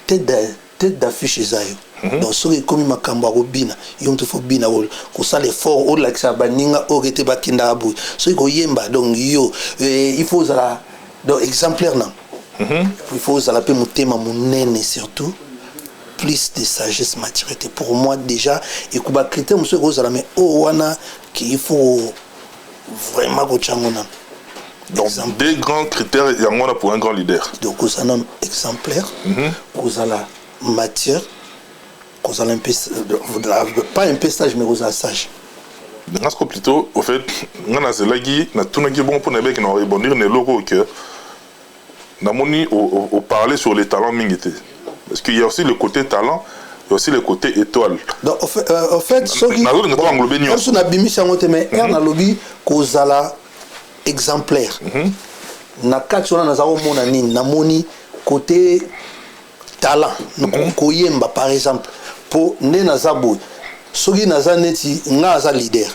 tête d'affiche eza yo. Donc soki ekomi makambo ya kobina, yo moto faut bina, kosala effort olakisa baninga oyo ete bakendaka boye. Soki koyemba, donc yo il faut ozala donc exemplaire na il faut ozala mpe motema monene, surtout plus de sagesse, maturité. Pour moi déjà ekuba critère mosusu ekozala, mais oyo wana ki il faut vraiment kotyango nano. Donc deux grands critères yango wana pour un grand leader. Donc kozala nano exemplaire, kozala matière, kozala un peu, pas un peu sage, mais kozala sage. Nga siko plutôt, au fait, nga nazelaki, natunaki bongo mpo nayebaki na rebondir na eloko oyo ke namoni oparler sur les talents mingi te, parce qu'il y a aussi le côté talent, il y a aussi le côté étoile. Donc au fait soki Nazolinga to englober nyonso. Mosusu nabimisi yango te, mais ere nalobi kozala exemplaire, na kati wana naza komona nini? Namoni côté talent, koyemba par exemple, mpo nde naza boye, soki naza neti nga aza leader,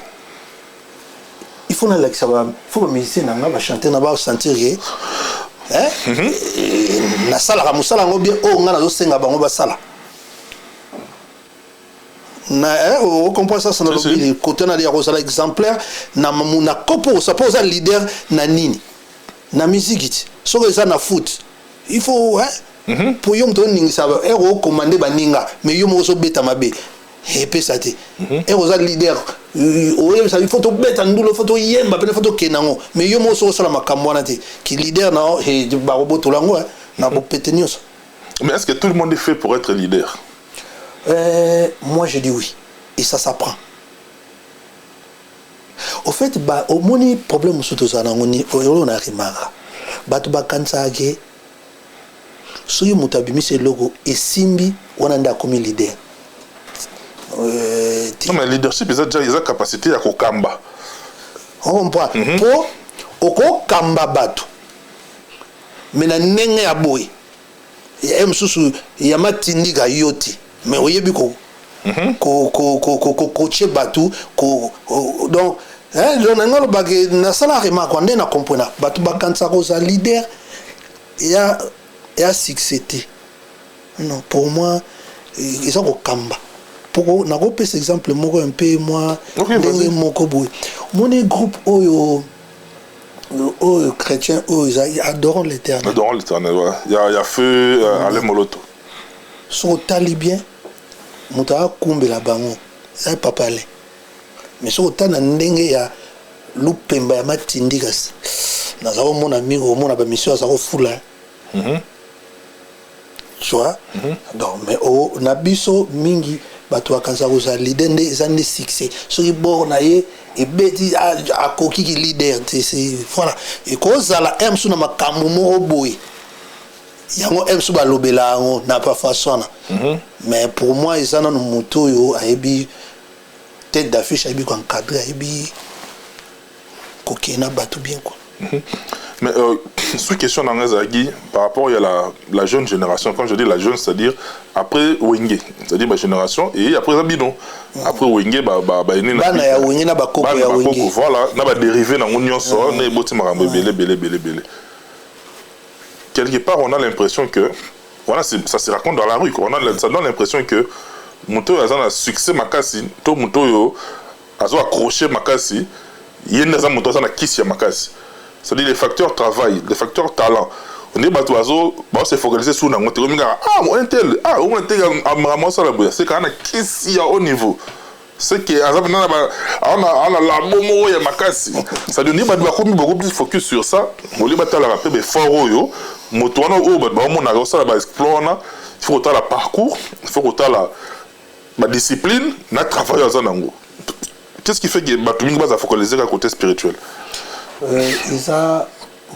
il faut nalakisa, faut bamusicien na nga, bachanteur na basentir ke nasalaka mosala yango bien oyo nga nazosenga bango basala na ocomprendre ça. Nalobi côté na ya kozala exemplaire na kopo osa mpo oza leader na nini, na musique ti soki eza na foot, il faut po yo moto oningisa ere okomande baninga, mais yo moko ozobeta mabe, epesa te. Ere oza leader, oyebisa il faut tobeta ndula, il faut toyemba pene, faut tokende yango, mais yo moko soki osala makambo wana te, ki leader na bakobotola yango na bopete nyonso. Mais est-ce que tout le monde est fait pour être leader? Moi je dis oui, et ça s'apprend. Au fait, ba omoni problème mosusu tozala nango ni oyo na remarque, bato bakanisaka ke soki moto abimisi eloko esimbi, wana nde akomi leader. Non, mais leadership eza déjà, eza capacité ya kokamba. Ocomprend, mpo okokamba bato, mais na ndenge ya boye ye mosusu ya matindika yo te, mais oyebi kocoacher bato. Donc na ngai alobaki, nasala remarque nde na comprena bato bakanisaka kozala leader ya succès te. Non, pour moi eza kokamba. Poko nakopesa exemple moko mpe mwa ndenge moko boye. Omoni groupe oyo oyo chrétien oyo ezali Adorons l'Éternel. Adorons l'Éternel, ouais. Il y a feu Alain Moloto. Soki otali bien, moto akumbela bango eza papa Alain, mais soki otali na ndenge ya lupemba ya matindi, kasi naza komona mingi, komona bamission aza kofula. Tu vois? Donc, mais o, na biso mingi bato bakanisa kozala leader nde eza nde succès. Soki bord na ye ebeti, akoki ki leader te. C'est voilà, ekozala r mosusu na makambo moko boye, yango r mosusu balobela yango na bafaçon wana. Mais pour moi, eza nano moto oyo ayebi tête d'affiche, ayebi koencadre, ayebi kokende na bato bien, quoi. Mais sous question na nga ezalaki par rapport à la jeune génération. Quand je dis la jeune, c'est-à-dire après Wenge, c'est-à-dire ma génération, et après eza bino. Après Wenge, ba ene na bana ya Wenge na bakoko bana ya bakoko, Wenge. Voilà, na badérivé nango nyonso, na eboti makambo ebele ebele ebele ebele. Quelque part, on a l'impression que voilà, ça se raconte dans la rue, quoi. Ça donne l'impression que moto oyo aza na succès makasi to moto oyo azo accroché makasi, ye nde aza moto aza na kisi ya makasi, c'est-à-dire les facteurs travail, les facteurs talent, nde bato bazo se focaliser sur nango te. Komi kaka ah, un tel, ah, un tel amakambo asala boye, c'est kaka na kisi ya haut niveau, c'est que aza mpena na labo moko ya makasi. C'est-à-dire nde bato bakomi beaucoup plus focus sur ça, olie batalaka mpe baeffort oyo moto wana oyo bato baomonaka osala, baexploit wana. Il faut kotala parcours, il faut kotala badiscipline na travail oyo aza nango. Qu'est-ce qui fait que bato mingi baza focaliser kaka côté spirituel? Eza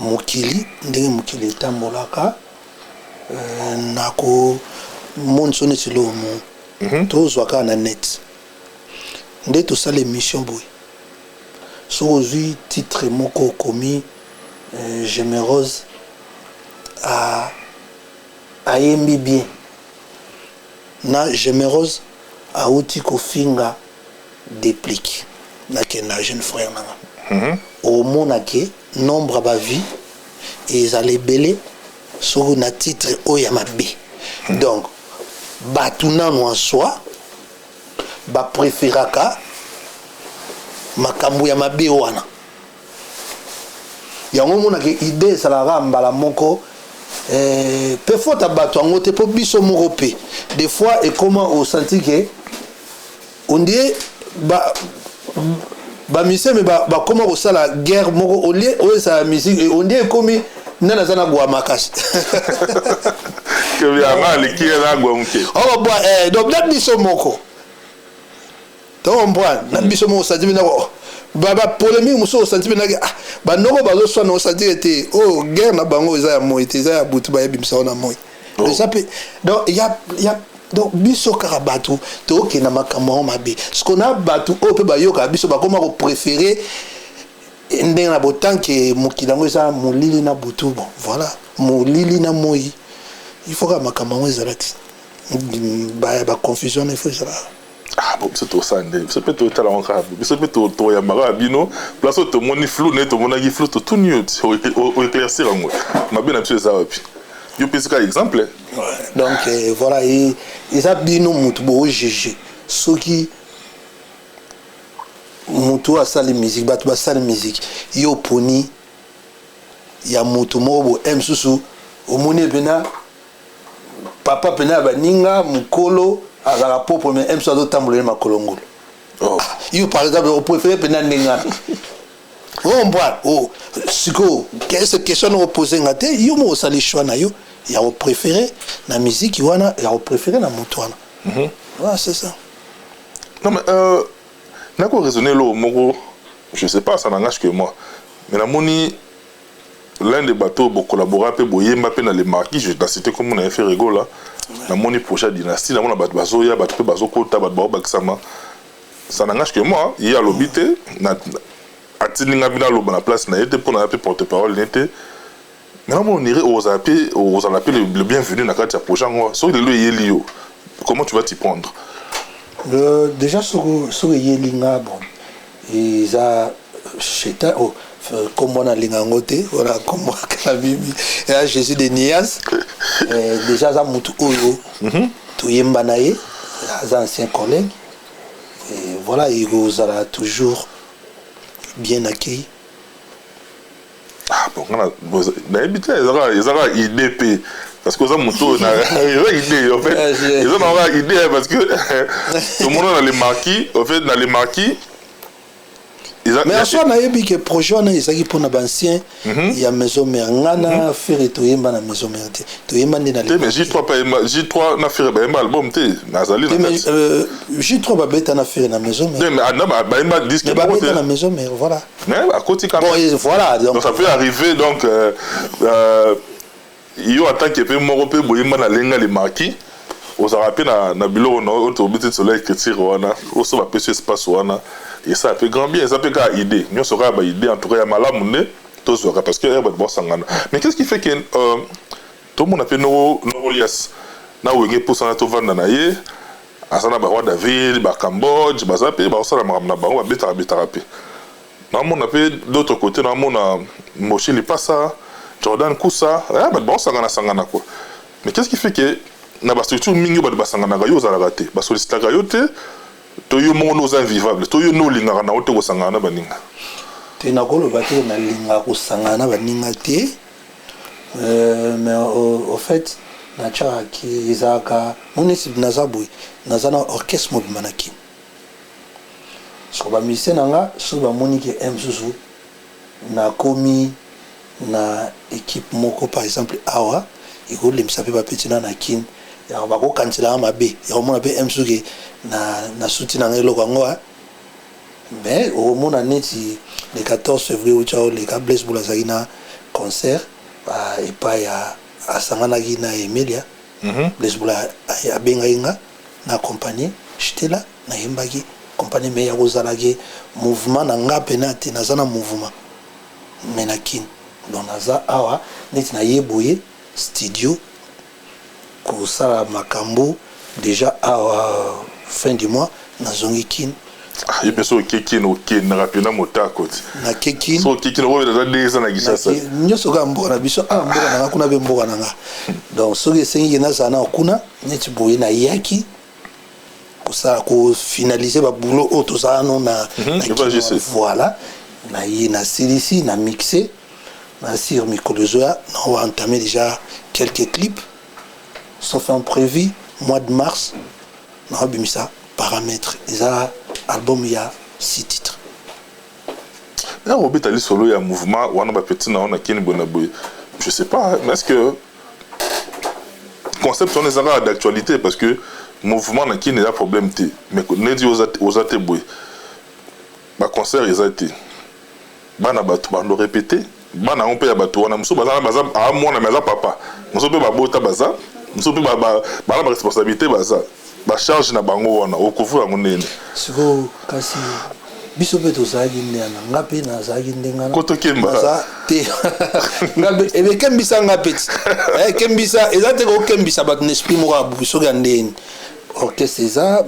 mokili, ndenge mokili etambolaka. Na komonisa neti lomo tozwa kaka na net nde tosala émission boye. Soki ozwi titre moko, okomi Gemerose ayembi bien na Gemerose awuti kofinga Déplique, nakenda jeune frère nanga, omona ke nombre ya bavues ezala ebele soki na titre oyo ya mabe. Donc bato nanu en soi bapréféraka makambo ya mabe wana. Yango omonaka idée ezalaka mbala moko mpe faute ya bato yango te, mpo biso moko mpe des fois ekoma osanti ke ondie bamusicien me bakóma kosala guerre moko olie oyo ezala musique, ondie ekomi nani aza na gwa makasi. Yanga aleki ye na gwa moke. Oh, bwa donc na biso moko to comprendre, na biso moko osanti mpe bapolémique mosusu, osanti mpe naki bandoko bazoswana, osanti ete oyo guerre na bango eza ya moi te, eza ya butu, bayebimisa ngo na moi. Eza mpe donc ya donc biso kaka bato tokokenda makambo yango mabe, parce que na bato oyo mpe bayokaka biso bakóma kopréféré ndenge na botanke mokili yango eza molili na butu. Bon, voilà, molili na moi, il faut kaka makambo yango ezala ti baconfusion, il faut ezala. Ah bon, biso tosala nde, biso mpe totala yango kaka, biso mpe toyambaka bino place oyo tomoni flou, nde tomonaki flou, totuni yo oéclaircir yango. Mabe na biso eza wapi? Yo pesi kaka exemple. Donc voilà, eza bino motu boojuge soki motu oyo asali musique, bato basali musique, yo oponi ya motu moko boye mosusu, omoni mpena papa mpena ya baninga mokolo azalaka propre, mais mosusu azotambola ye makolo ngulu. Oh. Yo par exemple opréféré mpena ndenge wana, ocomprendre? Oh, sikoyo question na opose nga te, yo moko osali choix na yo ya kopréféré na musique wana, ya kopréféré na motu wana. Voilà, c'est ça. Non mais nako raisonner eloko moko, je sais pas, ça n'engage que moi, mais namoni l'un des bateaux bocollabora mpe boyemba mpe na Le Marquis, je na cité kombo na ye Ferre Gola. Namoni projet ya dynastie, namona bato bazoya, bato mpe bazokota, bato baobakisama. Ça n'engage que moi, ye alobi te, atindi nga bino aloba na place na ye te, mpo na ye mpe porte parole ne te. Mais namona onire ozala mpe, ozala mpe le bienvenu na kati ya projet yango. Soki lelo eyeli yo, comment tu vas t'y prendre? Déjà soki eyeli nga, bon, eza chetan, oh, kombo nalinga yango te wana, kombo akala bibi eza Jésus de Nias. Déjà aza motu oyo toyemba na ye. Aza ancien collègue et voilà, ekozala toujours bien accueilli. Ah bon, nga nayebi te, ezaka idée mpe, parce que oza motu oyo eza idée en fait, eza na kaka idée, parce que tomona na Les Marquis, en fait na Les Marquis. Mais en soi, nayebi ke projet wana ezalaki mpona baancien ya Maison Mère. Nga na Ferre toyemba na Maison Mère te, toyemba nde na Te, mais J3 pa, J3 na Ferre bayemba album te, nazali na J3 babeta na Ferre na Maison Mère. Mais bayemba disque. Mais babeta na Maison Mère, voilà. Mais akoti quand même. Bon, voilà. Donc, ça peut arriver. Donc yo en tant que mpe moko mpe boyemba na Lenga Les Marquis, ozalaka mpe na biloko na oyo tobeti solo écriture wana, oso bapesi espace wana, esala mpe grand bien. Eza mpe kaka idée nyonso, kaka baidée en tout cas ya malamu nde tozwaka, parce que bato basangana. Mais qu'est ce qui fait que tomona mpe Nokolias na Wenge mposana tovanda na ye, aza na baroi David, bacambodge, baza mpe bakosala makambo na bango, babetaka betaka mpe? Naomona mpe d'autre côté, naomona Moshi Lipasa, Jordan Kusa, bato baosangana sangana quoi. Mais qu'est ce qui fait que na bastructure mingi bato basanganaka, yo ozalaka te, basollicitaka yo te, to yo moko nde oza invivable, to yo nde olingaka na yo te kosangana na baninga? Te, nakoloba te nalingaka kosangana na baninga te, mais au fait natiakaki ezalaka monesi. Naza boye, naza na orchestre mobima na Kini. Soko bamusicien na nga, soki bamoni ke mosusu nakomi na équipe moko, par exemple awa, ekolemisa mpe bapeti na Kini, yango bakokantiselanga mabe ya komona mpe soki na suti na ngai eloko yango. Mais okomona neti le 14 février outi oleka, Blaise Bula azalaki na concert epai ya asanganaki na Emilia. Blaise Bula abengaki nga na accompagné, j'étais là, nayembaki compagnie. Mais ya kozalaki mouvement na nga pena te. Naza na mouvement mais na Kini. Donc naza awa neti naye boye studio kosala makambo déjà awa. Fin du mois nazongi Kini. Ye mpe so oke Kini, okendaka mpena motako ti. Nake Kini. So oke Kini, oyo eza 2 ans na Kinshasa. Nyonso kaka mboka na biso awa, mboka na nga kuna mpe mboka na nga. Donc soki esengiki nazala na kuna, neti boye nayaki kosala, kofinaliser baboulot oyo tozala no na voilà, naye nasilisi na mixe na sur mikolo ezoya na entamé déjà quelques clips. Sauf imprévu, mois de mars naobimisa Paramètre, eza album ya six titres. Ntango obeta lisolo ya mouvement wana, bapeti na yo na Kini boye na boye, je sais pas, mais est ce que concept wana eza kaka d'actualité? Parce que mouvement na Kini eza problème te, mais neti oza te boye, baconcert eza te, bana bato bando répété, bana yango mpe ya bato wana mosusu baza, baza amwana, mais aza papa, mosusu mpe babota baza, mosusu mpe bana, baresponsabilité baza, bacharge na bango wana, okouvrir yango ndeni? Sikoyo kasi biso mpe tozalaki nde na nga mpe nazalaki ndenge Kotokemba. Te, ekembisa nga mpe ti ekembisa eza te, kokembisa bato na esprit moko ya buki. Soki ya ndeni orchestre eza,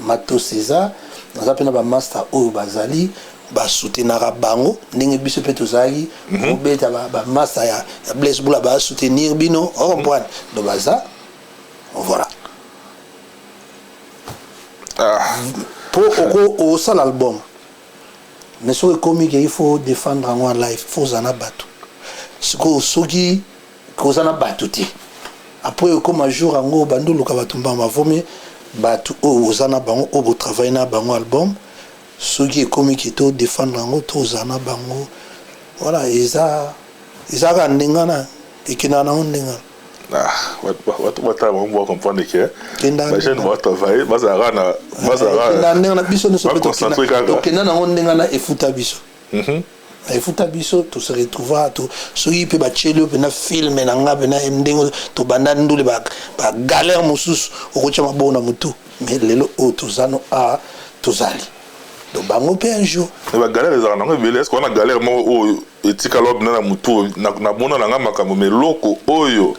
matos eza, naza mpe na bamaster oyo bazali basoutenaka bango ndenge biso mpe tozalaki kobeta. Bamaster ya Blaise Bula basoutenir bino, ocomprendre? Donc baza, voilà, mpo oko osala album, mais soki ekomi ke il faut défendre yango en live, faut ozala na bato. Sikoyo soki koza na bato te, après ekoma jour yango bandi oluka bato mbamba. Vomi bato oyo oza na bango, oyo botravaille na bango album, soki ekomi ke to défendre yango, to ozala na bango, voilà. Eza kaka ndenge wana ekendaka nango ndenge wana. Bato batala bango bacomprendre ke bajeune batravaille, bazalaka na bazalaka ndenge na biso nyonso mpe tokenda nango ndenge wana. Efuta biso, efuta biso, tose retrouva to soki mpe batieli oyo mpena film na nga mpena ndenge tobanda ndule, bagalère mosusu okotya maboko na motu. Mais lelo oyo toza no a tozali, donc bango mpe un jour. Bagalère ezalaka nango ebele. Est-ce wana galère moko oyo etikala mpena na motu, namona na nga makambo, mais eloko oyo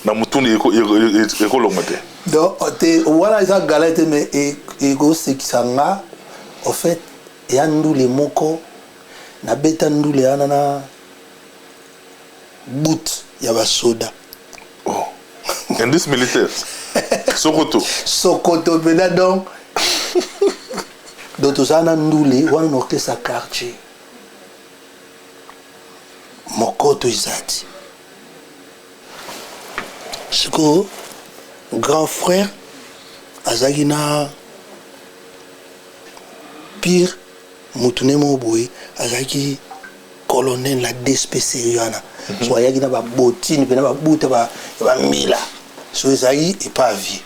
na motu ekolongwa te? Donc te, wana eza galère te, mais ekosekisa nga. Au fait, eya ndule moko nabeta ndule wana na but ya basoda. Oh. Indice militaire. Sokoto. Sokoto mpenza. Donc tozala na ndule wana na orchestre ya quartier, mokoto eza ti sikoyo. Grand frère azalaki na pire motu ne moko boye, azalaki colonel na DSPCI wana. So ayaki na babotine mpe na babuta ya bambila. So ezalaki epa vie.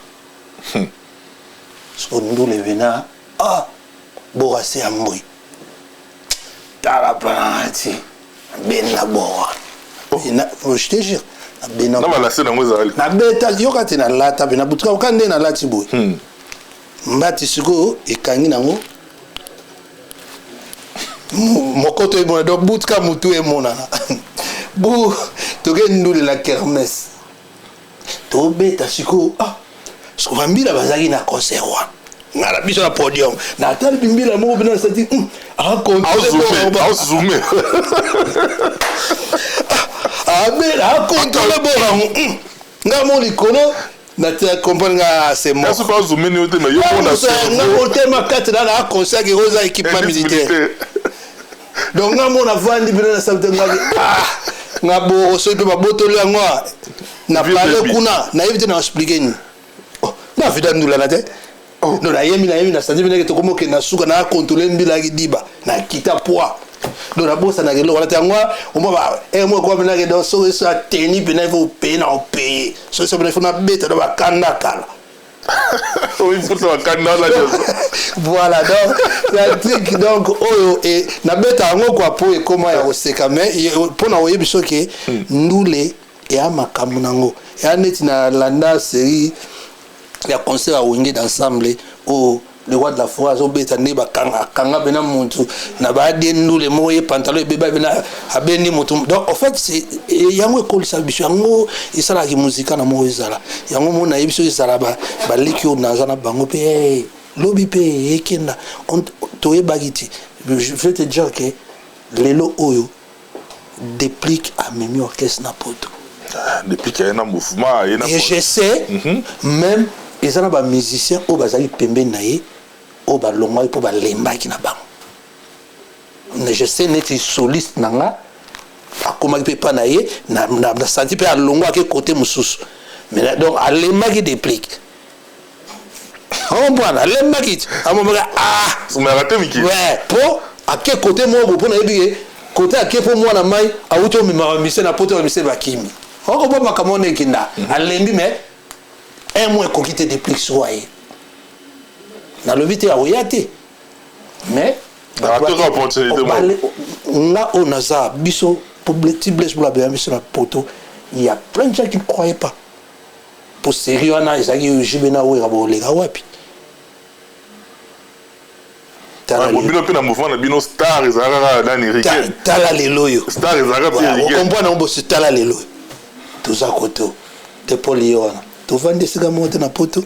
So ndule mpena, ah, borase ya mbwi, tala plana ti benda bora. Je te jure, nabenda. Na balase nango ezali. Nabeta, yoka te, nalata mpe nabutuka oka nde nalati boye. Mbati sikoyo ekangi nango mokoto emonana, donc butuka mutu emonana. Bu toke ndule na kermesse, tobeta sikoyo. Ah, siko bambila bazalaki na concert wana, nga na biso na podium, natali bimbila moko mpena nasati. Azoome. Akontrole borango, nga mo likolo natia comprendre nga, c'est mort. Soki azomeni yo te, mais yo mpona. Nga motema kati na na concert ke oza équipement militaire. Donc nga mo navandi mpena na sabi te, ngaki, ah, nga boro soki mpe babotoli yango na pale kuna, nayebi te na expliquer nini. Na vida ndulana te. Non, nayemi na santi mpe ndenge tokomi okende na suka, na contrôle mbila yaki diba, nakita poids. Donc nabosanaka eloko wana te. Yango omwa mo ekoma mpenake. Donc soki so ateni mpena, il faut opaye na opaye. Soki so mpena, il faut nabeta do bakanda kala. Voilà, donc la truc, donc oyo nabeta yango kwa po ekoma ya koseka, mais mpona koyebi soki ndule eya makambo nango eya neti na landa série ya concert ya Wenge d'ensemble oyo le roi de la forêt azobeta, nde bakanga akanga mpena mutu na baadie ndule moko, ye pantalon ebeba mpena, abendi mutu. Donc en fait yango ekolisa biso, yango esalaka muzika na moko ezala yango. Mo nayebi soki ezala baleki oyo naza na bango mpe lobi mpe ekenda, toyebaki te. Je vais te dire que lelo oyo Déplique amemi orchestre na poto. Déplique aye na mouvement, aye na Et je sais même eza na bamusicien oyo bazalaki pembeni na ye, oyo balongwaki mpo balembaki na bango. Je sais neti soliste na nga akomaki mpe epa na ye na santi mpe alongwaki côté mosusu. Mais donc alembaki Déplique, comprendre, alembaki ti amomaka, ah. Ouais, mpo ake côté moko mpo nayebi ke côté ake mpo mwana mai awuti omema bamise na poto, bamise bakimi, okobwa makambo wana ekenda. Alembi, mais un mois ekoki te. Déplique soko aye, nalobi te akoya te, mais nga oyo naza biso ti Blaise Bula beya biso na poto, il y a plein de gens qui ne croyaient pas. Po série wana ezalaki JB na Wera, boleka wapi? Bino mpe na mouvement na bino, star ezalaka kaka nani? Riken. Tala lelo oyo. Star ezalaka mpe Riken. Okomprendre yango bosi. Tala lelo oyo toza koto te, Paul ye wana, tovandi esika moko te na poto,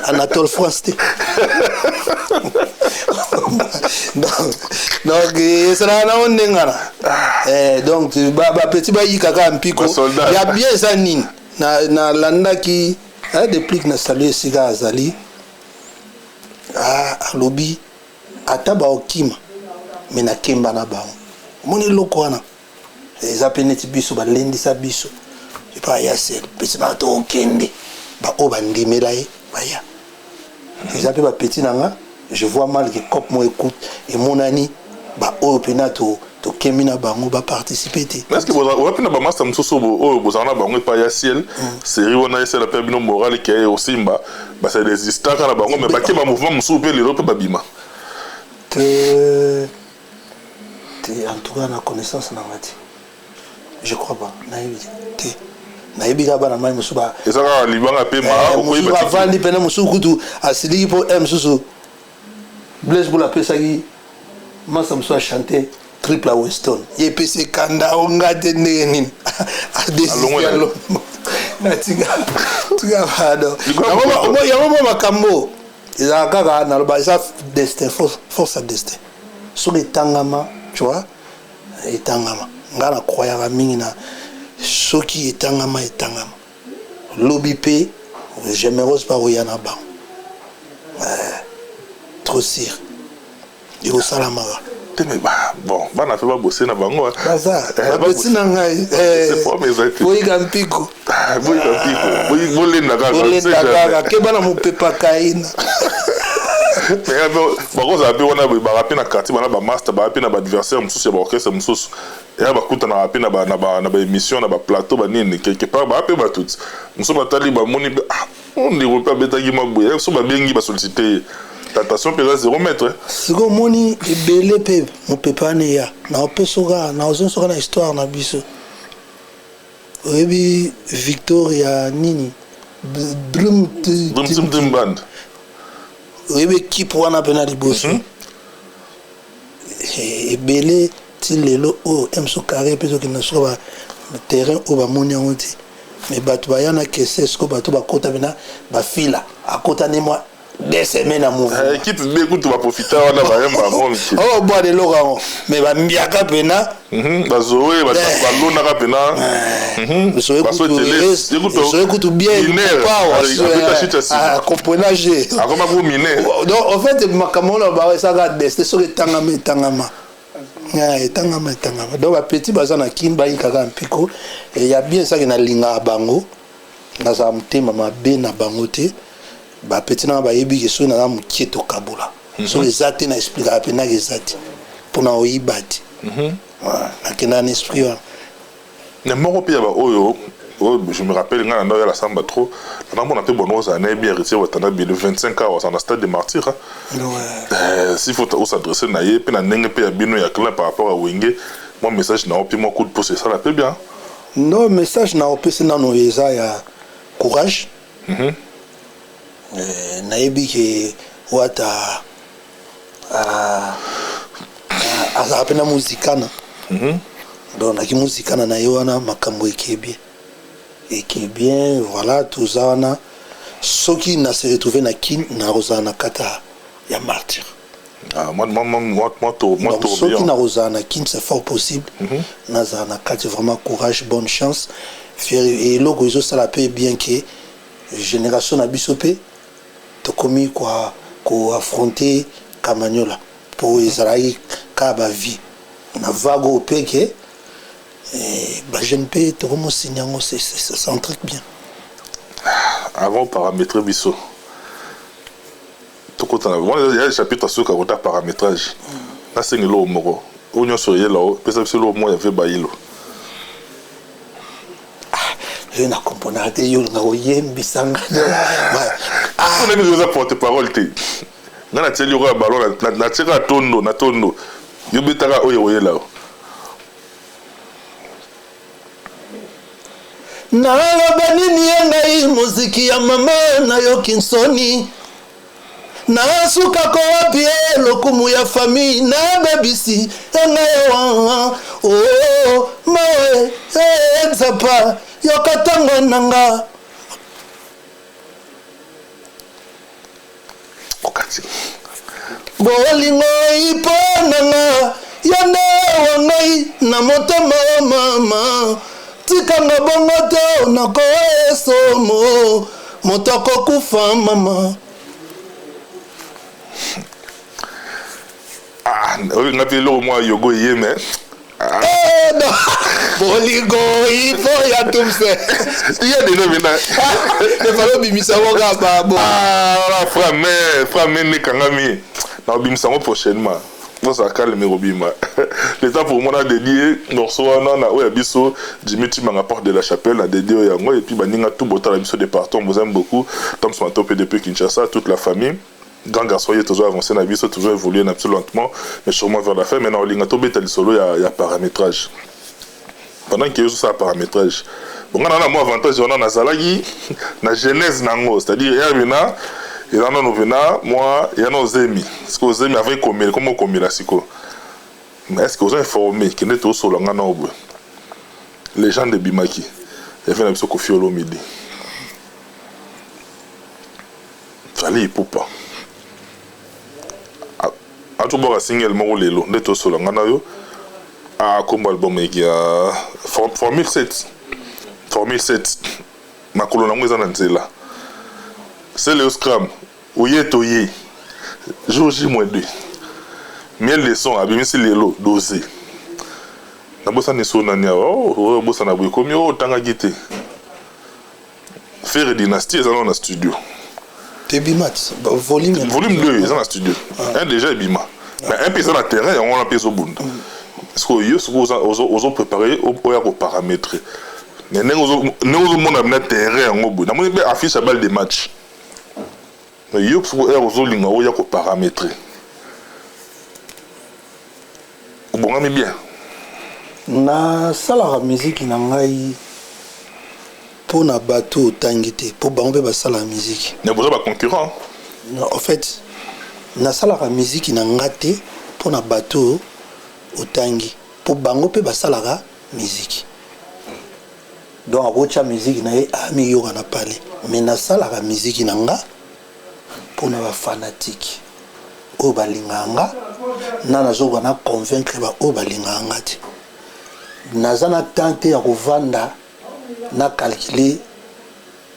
Anatole France te. Donc esalaka nango ndengana. Donc bapeti bayika kaka mpiko ya bien. Eza nini? Nalandaki Déplique na salu esika azali, alobi ata baokima me nakemba na bango. Omoni eloko wana eza mpe neti biso balendisa biso epa ya sel pesi na tokende, baoyo bandimela ye baya. Eza mpe bapeti na nga, je vois mal que cop mo écoute emonani, baoyo mpena tokemi na bango baparticipe te. Est ce que oza mpe na bamaster mosusu oyo bozala na bango epai ya ciel, série wana esala mpe bino moral ke osimba, basala résistaka na bango, mais bake bamouvement mosusu mpe lelo mpe babima? Te te, en tout cas na connaissance na nga te, je crois pas, nayebi te. Nayebi kaka bana mai mosusu. Eza kaka libanga mpe. Mosusu bavandi mpena, mosusu kutu asiliki mpo e mosusu Blaise Bula apesaki masa mosusu achante triple a Weston, ye epesi ekanda onga te, ndenge nini natika tika pardon. Yango mwa makambo ezalaka kaka, naloba eza destin, force ya destin. Soki etangama, tu vois, etangama. Nga na croyaka mingi na soki etangama, etangama. Lobi mpe Gemeros bakoya na bango. Trop sûr. Ekosalamaka. Te mais ba bon bana mpe babose na bango. Baza bapeti na ngai. Boyika mpiko. Boyika mpiko. Bolenda kaka. Bolenda kaka. Keba na mopepa kaina. Bakozala mpe wana boye baka mpe na quartier bana bamaster baa mpe na baadversaire mosusu ya baorchestre mosusu ya bakutanaka mpe na baémission na baplateau banini quelque part baa mpe bato ti mosusu batali bamoni mpe ah ndeko mpe abetaki mwa boye so babengi basollicite ye tentation mpe eza 0 mètre. Sikoyo omoni ebele mpe mopepe wana eya naopesoka naozonsoka na histoire na biso. Oyebi Victoria nini Dream Team Band, oyebi ekipe wana mpe na liboso ebele ti lelo oyo mso carré mpe ezokende na suka ba terrain oyo bamoni yango te. Mais bato baya na kese sikoyo bato bakota mpena bafila akota ne mwa 2 semaines ya mouvement. Équipe B kutu baprofita wana bayemba yango. Oyo bwana eloko yango mais bambiaka mpena. Bazoe balonaka mpena. Zoe kutu bien comprenage. Akoma ku mine. Donc en fait makambo wana bawa esaka destin soki etangama etangama etangama etangama. Donc bapeti baza na Kini bayikaka mpiko ya bien esaki nalingaka bango nazala motema mabe na bango te. Bapeti nanga bayebi ke soki naza mokie tokabola soki eza te na expliquaka mpendaka eza te mpona oyiba te nakendaka na esprit wana. Na moko mpe ya baoyo oyo je me rappelle ngai na ndao ya la samba trop namona mpe bono ozala nayebi Héritier Watanabe le 25 awa aza na Stade de Martyr. S'il faut os'adresser na ye mpe na ndenge mpe ya bino ya clan par rapport à Wenge, mwa message na yo mpe mwa coup de pouce esala mpe bien. Non, message na opesi nano eza ya courage. Nayebi ke Wata azalaka mpe na muzikana. Donc naki muzikana na ye wana makambo eke bien eke bien. Voilà, toza wana soki na se retrouve na Kine nakozala na kati ya Martyr. Ah, moi, moi, moi, moi, moi, moi, donc soki nakozala na Kine, c'est fort possible nazala na kati. Vraiment courage, bonne chance, fier. Eloko ezosala mpe bien ke génération na biso mpe tokomi koaffronter Kamanyola mpo ezalaki kaka bavie na vague oyo mpe ke bajeune mpe tokomosigne yango, c'est un truc bien. Avant paramétrer biso tokota wana ya chapitre asuka kota paramétrage, nasenga eloko moko oyo nyonso oyela opesa biso eloko moko ya ve bayilo. Yo na comprendre te, yo olinga koyembisa nga. Mpona oza porte parole te, nga natieli yo kaka ballon, natie kaka tondo na tondo, yo betaka oyo oyela o. Naloba nini ye ngai moziki ya mama nayoki nsoni nasukako wapi ye lokumu ya famille nabebisi engai wa o mawe nzapa yoka ntango na nga. Okati. Bolingo ipo na nga yo nde wa ngai na motema o mama tikanga bongo te nakowa esomo moto akokufa mama. Ah, oyo nga mpe eloko mwa yogo eye mais Eh, non. Bolingo ifo ya tumse. Ya deno mena. Efale obimisa ngo kaka babo. Ah, frame frame nde ekangami na obimisa yango prochainement. Bozala calme, ekobima. Le temps pour moi na dédié morceau wana na oyo ya biso Jimmy Timanga, porte de la chapelle na dédié oyo yango et puis baninga tout botala biso de partout, on vous aime beaucoup. Tom Smato PDP Kinshasa, toute la famille grand garçon ye toujours avancé na biso, toujours évolué na biso lentement mais sûrement vers la fin. Maintenant olinga tobeta lisolo ya paramétrage pendant que ezosala paramétrage. Bon, nga na mwa avantage wana nazalaki na genèse nango, c'est-à-dire ya bina eza nano mpena mwa ya na ozemi sikoyo ozemi avant ekomela komo okomela sikoyo. Mais est ce que oza informé kende tosola nga na boye légende ebimaki efe na biso Kofi Olomide, Fally Ipupa atobwaka single moko lelo nde tosola nga na yo akombo album eki ya Formule 7, Formule 7. Makolo nango eza na nzela. Celeo Scram oye toye jour J moins 2. Miel de son abimisi lelo dose. Nabosani so nani awa oh, oyo obosana boye ekomi oyo otangaki te. Ferre Dynastie eza nano na studio. Ebima volume volume 2 eza na studio. Un déjà ebima. Mais un mpe eza na terrain yango wana mpe ezobunda. Sikoyo yo sikoyo ozo préparer oya ko paramétrer. Mais ndenge ozomona na terrain yango boye namoni mpe affiche ya balle de match. Mais yo sikoyo heure ozolinga oya ko paramétrer. Obongami bien. Nasalaka miziki na ngai mpo na bato otangi te, mpo bango mpe basalaka miziki. Mais boza ba concurrent. Non, en fait nasalaka miziki na nga te mpo na bato otangi, mpo bango mpe basalaka miziki. Donc akotya miziki na ye amiyoka na pale, mais nasalaka miziki na nga mpo na bafanatike oyo balingaka nga, na nazokoka na convaincre ba oyo balingaka nga te. Naza na temps te ya kovanda na calculer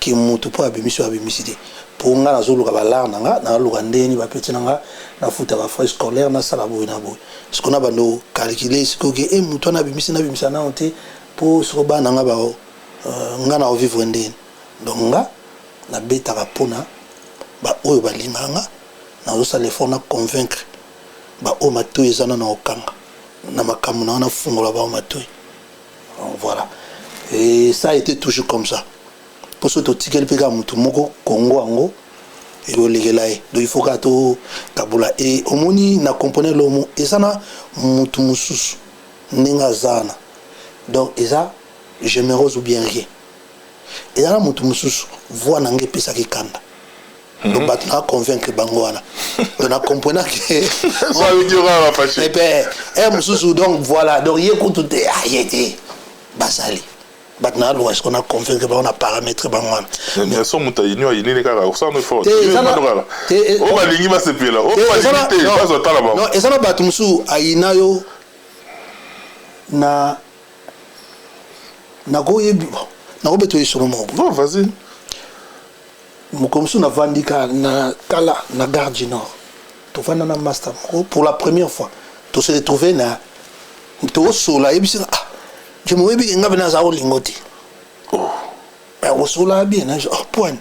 ke mutu mpo abimisi oyo abimisi te, mpo nga nazoluka balare na nga, naluka ndeni bapeti na nga, nafuta ba frais scolaire, nasala boye na boye. Sikoyo na bando calculer sikoyo ke e mutu wana abimisi, nabimisa nano te, mpo sikoyo bana na nga ba nga na ovivre ndeni. Donc nga nabetaka mpona ba oyo balingaka nga, nazosala effort na convaincre ba oyo matoyi eza nano kokanga na makambo na nga, nafungola bango matoyi. Donc voilà, et ça a été toujours comme ça. Mpo soki totikeli mpe kaka motu moko Congo yango ekolekela ye, donc il faut kaka tokabola. E omoni na compone lomo eza na motu mosusu ndenge aza wana, donc eza je me rose ou bien rien. Eza na motu mosusu voix na ngai epesaki kanda, donc bato na convaincre bango wana, donc na comprenant que e mosusu. Donc voilà, donc ye kutu te, aye te, basali bato na aluka siko na convaincre bango na paramètre bango wana. So moto ayini ayinini kaka osala effort oyo balingi basepela, oyo balingi te bazwa tala bango. Non, eza na bato mosusu ayina yo na nakoyebi, nakobeta oyo solo moko. Non, vas-y. Mokolo mosusu navandi kaka na tala na Gare du Nord, tovanda na master moko, pour la première fois tose retrouve na tosola, ayebisi nga: "Ah, je moyebi nga mpe naza olingo te." Kosola bien na oh, poine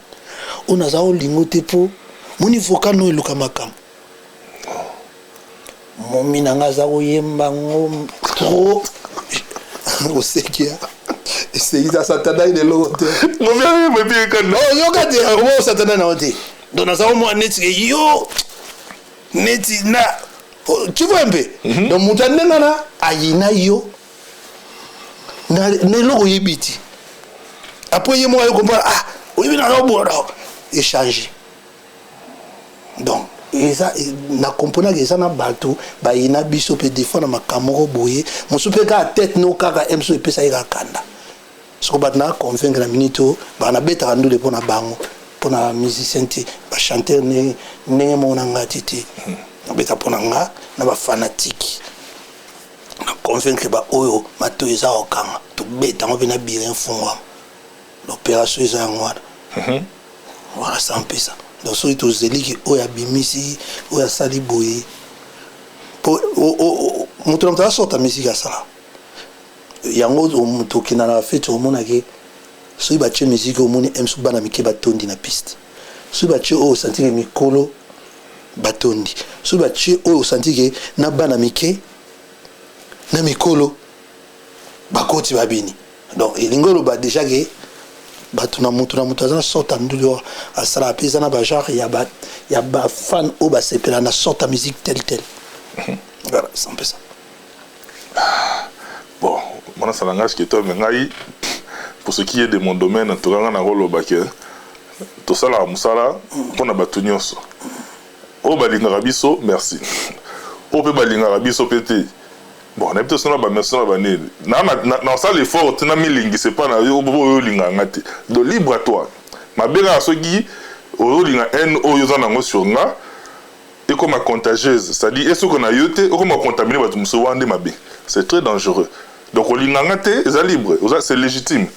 oyo naza olingo te, mpo moni vocal no eluka makambo momi na nga aza koyemba ngo trop. Osekia esekisa satana eloko te. Yoka te, omo satana na yo te. Donc naza omwa neti ke yo neti na tu vois un peu. Donc moto ya ndenge wana ayina yo na eloko oyebi ti après ye moko ayo comprendre: "Ah, oyebi na obola échange." Donc eza na comprenaka eza na bato bayina biso mpe des fois na makambo moko boye, mosusu mpe kaka tete no kaka m so epesaki kaka kanda. Soko bato na convaincre na minute oyo baka nabetaka ndule mpo na bango, mpo na musicien te, bachanteur ndenge moko na nga te te, nabeta mpo na nga na bafanatike, na convaincre baoyo matoi eza kokanga. Tobeta yango mpe na birin fungwama, l'opération eza yango wana. Voilà, c'est un peu ça. Donc soki tozeliki oyo abimisi, oyo asali boye, po moto na moto asorta musique asala yango. Moto okenda na bafeti, omonake soki batie musique, omoni msu bana mike batondi na piste. Soki batie oyo, osantike mikolo batondi. Soki batie oyo, osantike na bana mike na mikolo bakoti babini. Donc elingi oloba déjà ke bato na moto na moto aza na sorte ya nduli oyo asalaka, mpe eza na bagenre ya bafan oyo basepela na sorte ya musique tel tel. Voilà, c'est un peu ça. Bon, moi ça langage que toi, mais ngai, pour ce qui est de mon domaine, en tout cas nga nakoloba ke tosalaka mosala mpona bato nyonso oyo balingaka biso, merci. Oyo mpe balingaka biso mpe te, bon, nayebi te sona bamerci na banini. Nasala effort te, namilingisa epa na yo oyo olingaka nga te. Donc libre à toi. Mabe kaka soki ozolinga haine oyo oza nango sur nga ekoma contagieuse, c'est-à-dire esoki na yo te okoma contaminer bato mosusu, wana nde mabe, c'est très dangereux. Donc olinga nga te, eza libre, c'est légitime.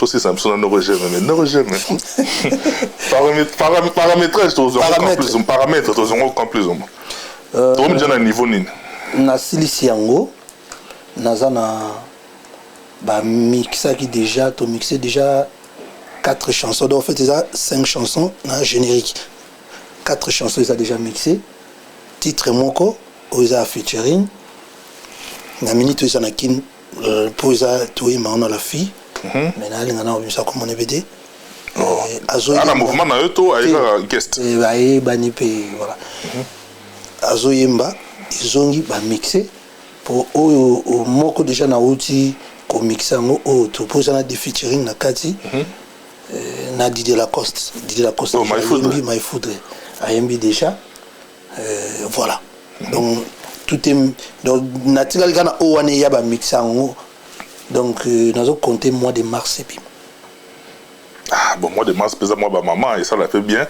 Tosisa biso na noko geme, mais noko geme, paramétrage tozongo plus, paramètre tozongo quand plus ou moins tokomi déjà na niveau nini? Nasilisi yango, naza na bamixaki déjà, tomixe déjà quatre chansons. Donc en fait eza cinq chansons na générique, quatre chansons eza déjà mixé, titre moko oyo eza ya featuring na minute oyo eza na Kine, mpo eza toyemba wana la fille, mais nalinga na kobimisa komona ebe te. Ana mouvement na yo to aye kaka guest? Ayebani mpe, voilà. Azoyemba, ezongi bamixe po oyo moko déjà nauti komixe yango oyo to mpo eza na de featuring na kati na Didier Lacoste. Didier Lacoste ayembi My Foudre, ayembi déjà, voilà. Donc tout est, donc natikali kaka na oyo wana eya bamixe yango. Donc nazocompte mois de mars ebima. Ah, bon, mois de mars mpenza mwa bamama esala mpe bien.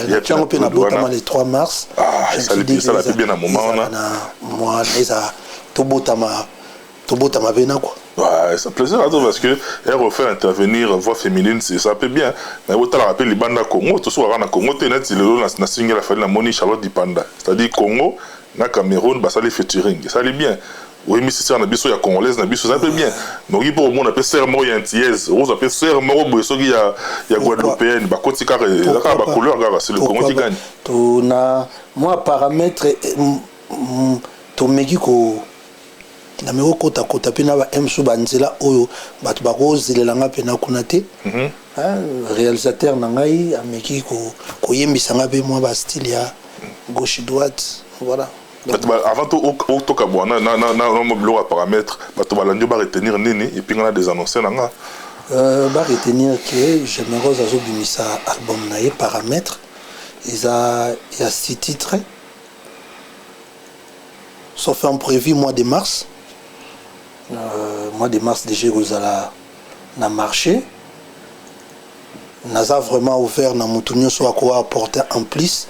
Ntiango mpe nabotama le 3 mars. Ah, esala mpe bien na moment wana. Na mwa eza tobotama, tobotama mpe na quoi. Ouais, c'est plaisir à toi parce que elle refait intervenir voix féminine, c'est ça peut bien. Mais autant rappeler les bandes Congo, tout ça na Congo te net le na single la fallait na moni Charlotte Dipanda. C'est-à-dire Congo na Cameroun basali featuring. Ça allait bien. Oui, mais c'est na biso ya congolaise na biso, ça peut bien. Donc il pour mon appelle sœur moko ya antillaise, rose appelle sœur moko boye soki ya guadeloupéenne, ba koti kaka kaka ba couleur kaka, c'est le Congo qui gagne. To na moi paramètre tomeki ko nameki kotakota mpe na ba mosusu banzela oyo bato bakozelelanga mpena kuna te. Réalisateur na ngai ameki koyembisa nga mpe mwa bastyle ya gauche droite, voilà. Avant toka bwana na biloko ya paramètre, bato balandi baretenir nini? Et puis nga na des annonce na nga. Baretenir ke Gemerose azobimisa album na ye Paramètre, eza ya six titres, sauf imprévu, mois de mars. Mois de mars déjà ekozala na marché. Naza vraiment ouvert na motu nyonso akoka apporter en plus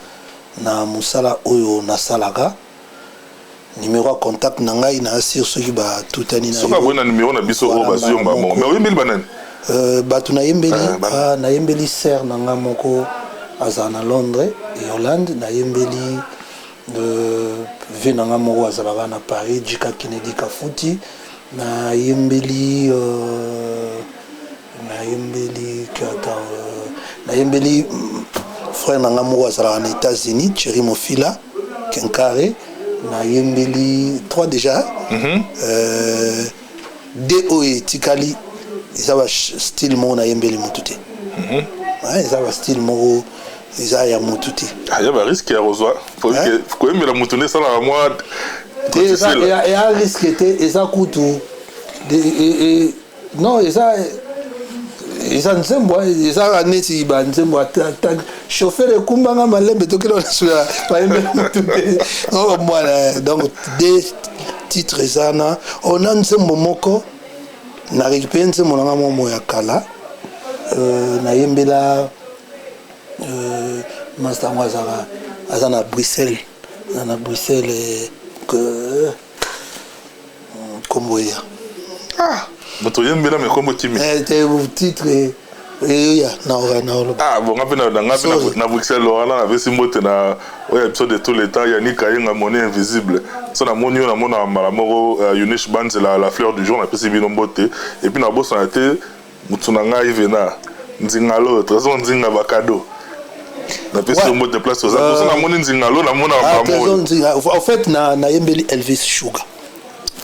na mosala oyo nasalaka. Numéro ya contact na ngai na asir soki batutani. Soki aboyi na numéro na biso oyo bazwi yo mbamo, mais oyembeli banani? Bato nayembeli, nayembeli sœur na nga moko azala na Londres et Hollande, nayembeli ve na nga moko azalaka na Paris, Jika Kennedy Kafuti, nayembeli kata, nayembeli frère na nga moko azalaka na États-Unis, Thierry Mofila Kenkare. Nayembeli trois déjà. De oyo etikali eza bastyle moko nayembeli motu te. Eza bastyle moko eza ya motu te. Ya barisque ya kozwa koyembela motu nde esalaka mwa. Eya risque te, eza kutu non, eza nzembo, eza neti banzembo chauffeur ekumbanga malembe tokela nasula, bayembela motu te mwana. Donc deux titres eza na ona nzembo moko na récupéré, nzembo nanga momo ya kala, nayembela master yango azaka aza na Bruxelles, aza na Bruxelles, nkombo eya. Ah, moto oyembela me nkombo kimi. Titre eya naoloba. Ah bon, nga mpe nga mpe na Bruxelles wana napesi mbote na oyo ya biso de tous les temps, Yannick Kayenga, monnaie invisible. So namoni oyo namonaka mbala moko, Eunice Banzela, la fleur du jour, napesi bino mbote. Et puis nabosana te motu na ngai Vena Nzingalo, Trésor Nzinga, bakado, napesi yo mbote place oza. So namoni Nzingalo, namonaka mbala. En fait nayembeli Elvis Sugar.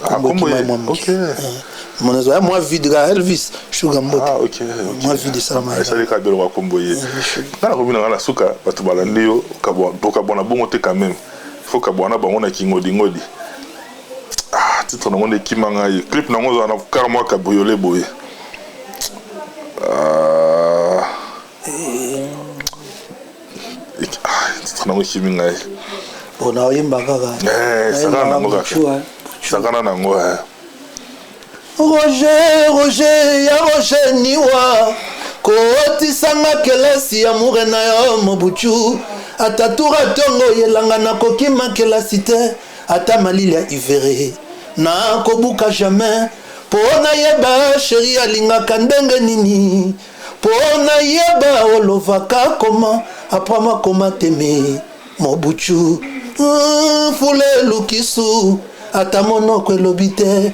Ah, kombo ye, ok. Monazwa mwa vide ka Elvis Sugar, mbote. Ah, ok. Mwa vide esalama. Esali kaka biloko ya kombo ye. Nga nakomi na nga na suka. Bato balandi yo, tokabwana bongo te quand même, faut kabwana bango na kingodingodi. Ah, titre nango nde ekima ngai. Clip nango ozala na car mwa cabriolet boye. Ah, titre nango ekimi ngai. Bon, naoyemba kaka. Sakana nango kaka, sakana nango. Roger, Roger ya Roger Niwa, kootisanga kelasi ya mure na yo mobutu, ata tura ntongo yelanga, nakokima kelasi te, ata malili ya hiver nakobuka jamais. Mpo nayeba chéri alingaka ndenge nini, mpo nayeba olovaka koma aprama koma teme mobuchu fula elukisu ata monoko elobi te,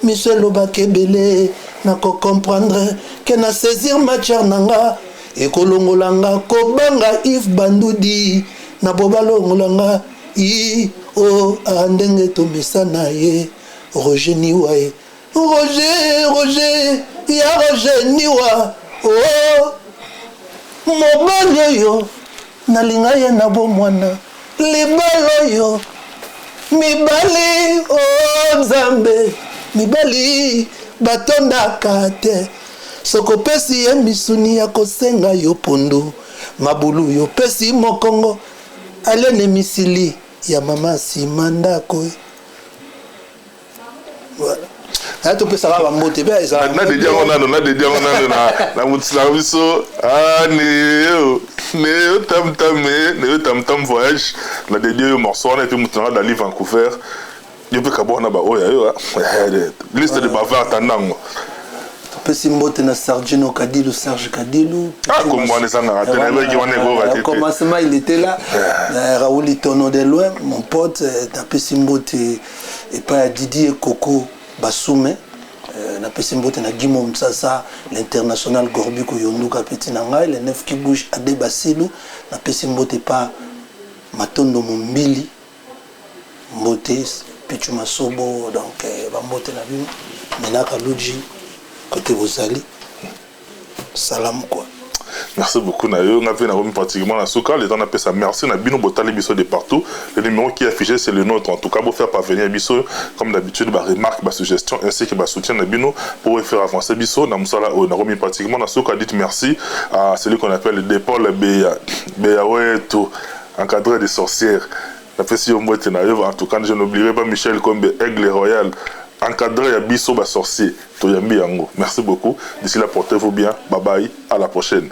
miso elobaka ebele. Nakocomprendre ke na saisir matière na nga, ekolongola nga kobanga Yves Bandudi na bo balongola nga i o a ndenge tomesana ye. Roger Niwa ye, Roger, Roger ya Roger Niwa o oh. Mobali oyo nalinga ye na bomwana, libala oyo mibali o oh, Nzambe, mibali batondaka te. Soki opesi ye misuni ya kosenga yo pondu mabulu, yo opesi mokongo alene misili ya mama nsima ndako. Voilà, aya topesaka bambote mpe ezala. Nadedi yango nano, nadedi yango nano na motu na biso. Neo neo tamtam, neo tamtam voyage, nadedi oyo morceau wana. Et puis motu nanga dali Vancouver, yo mpe kabwana baoyo ya yo liste de bavard tandango. Topesi mbote na Sergino Kadilu, Serge Kadilu. Ah, kombo wana ezangaka te, nayebaki wana ekoka te. Commencement, il était là. Raoul Itono de loin, mon pote. Napesi mbote epai ya Didi Ekoko Basume. Napesi mbote na Gimo Msasa, l'international Gorbi Koyonduka, petit na ngai, le neuf qui bouge, Ade Basilu. Napesi mbote epa Matondo Mombili, mbote Pichu Masobo. Donc bambote na bino Menaka Luji kote bozali, salam quoi. Merci beaucoup na yo. Nga mpe nakomi pratiquement na suka. Le temps napesa merci na bino botali biso de partout. Le numéro qui est affiché, c'est le nôtre. En tout cas, faire parvenir biso, comme d'habitude, baremarque, basuggestion ainsi que basoutien na bino pour faire avancer biso na mosala oyo. Nakomi pratiquement na suka. Dites merci à celui qu'on appelle Depol Beya, Beya Wetu, encadré des sorcières. Napesi yo mbote na yo. En tout cas, je n'oublierai pas Michel Kombe, Aigle Royal, encadré ya biso basorcier, toyambi yango. Merci beaucoup. D'ici là, portez-vous bien. Bye bye, à la prochaine.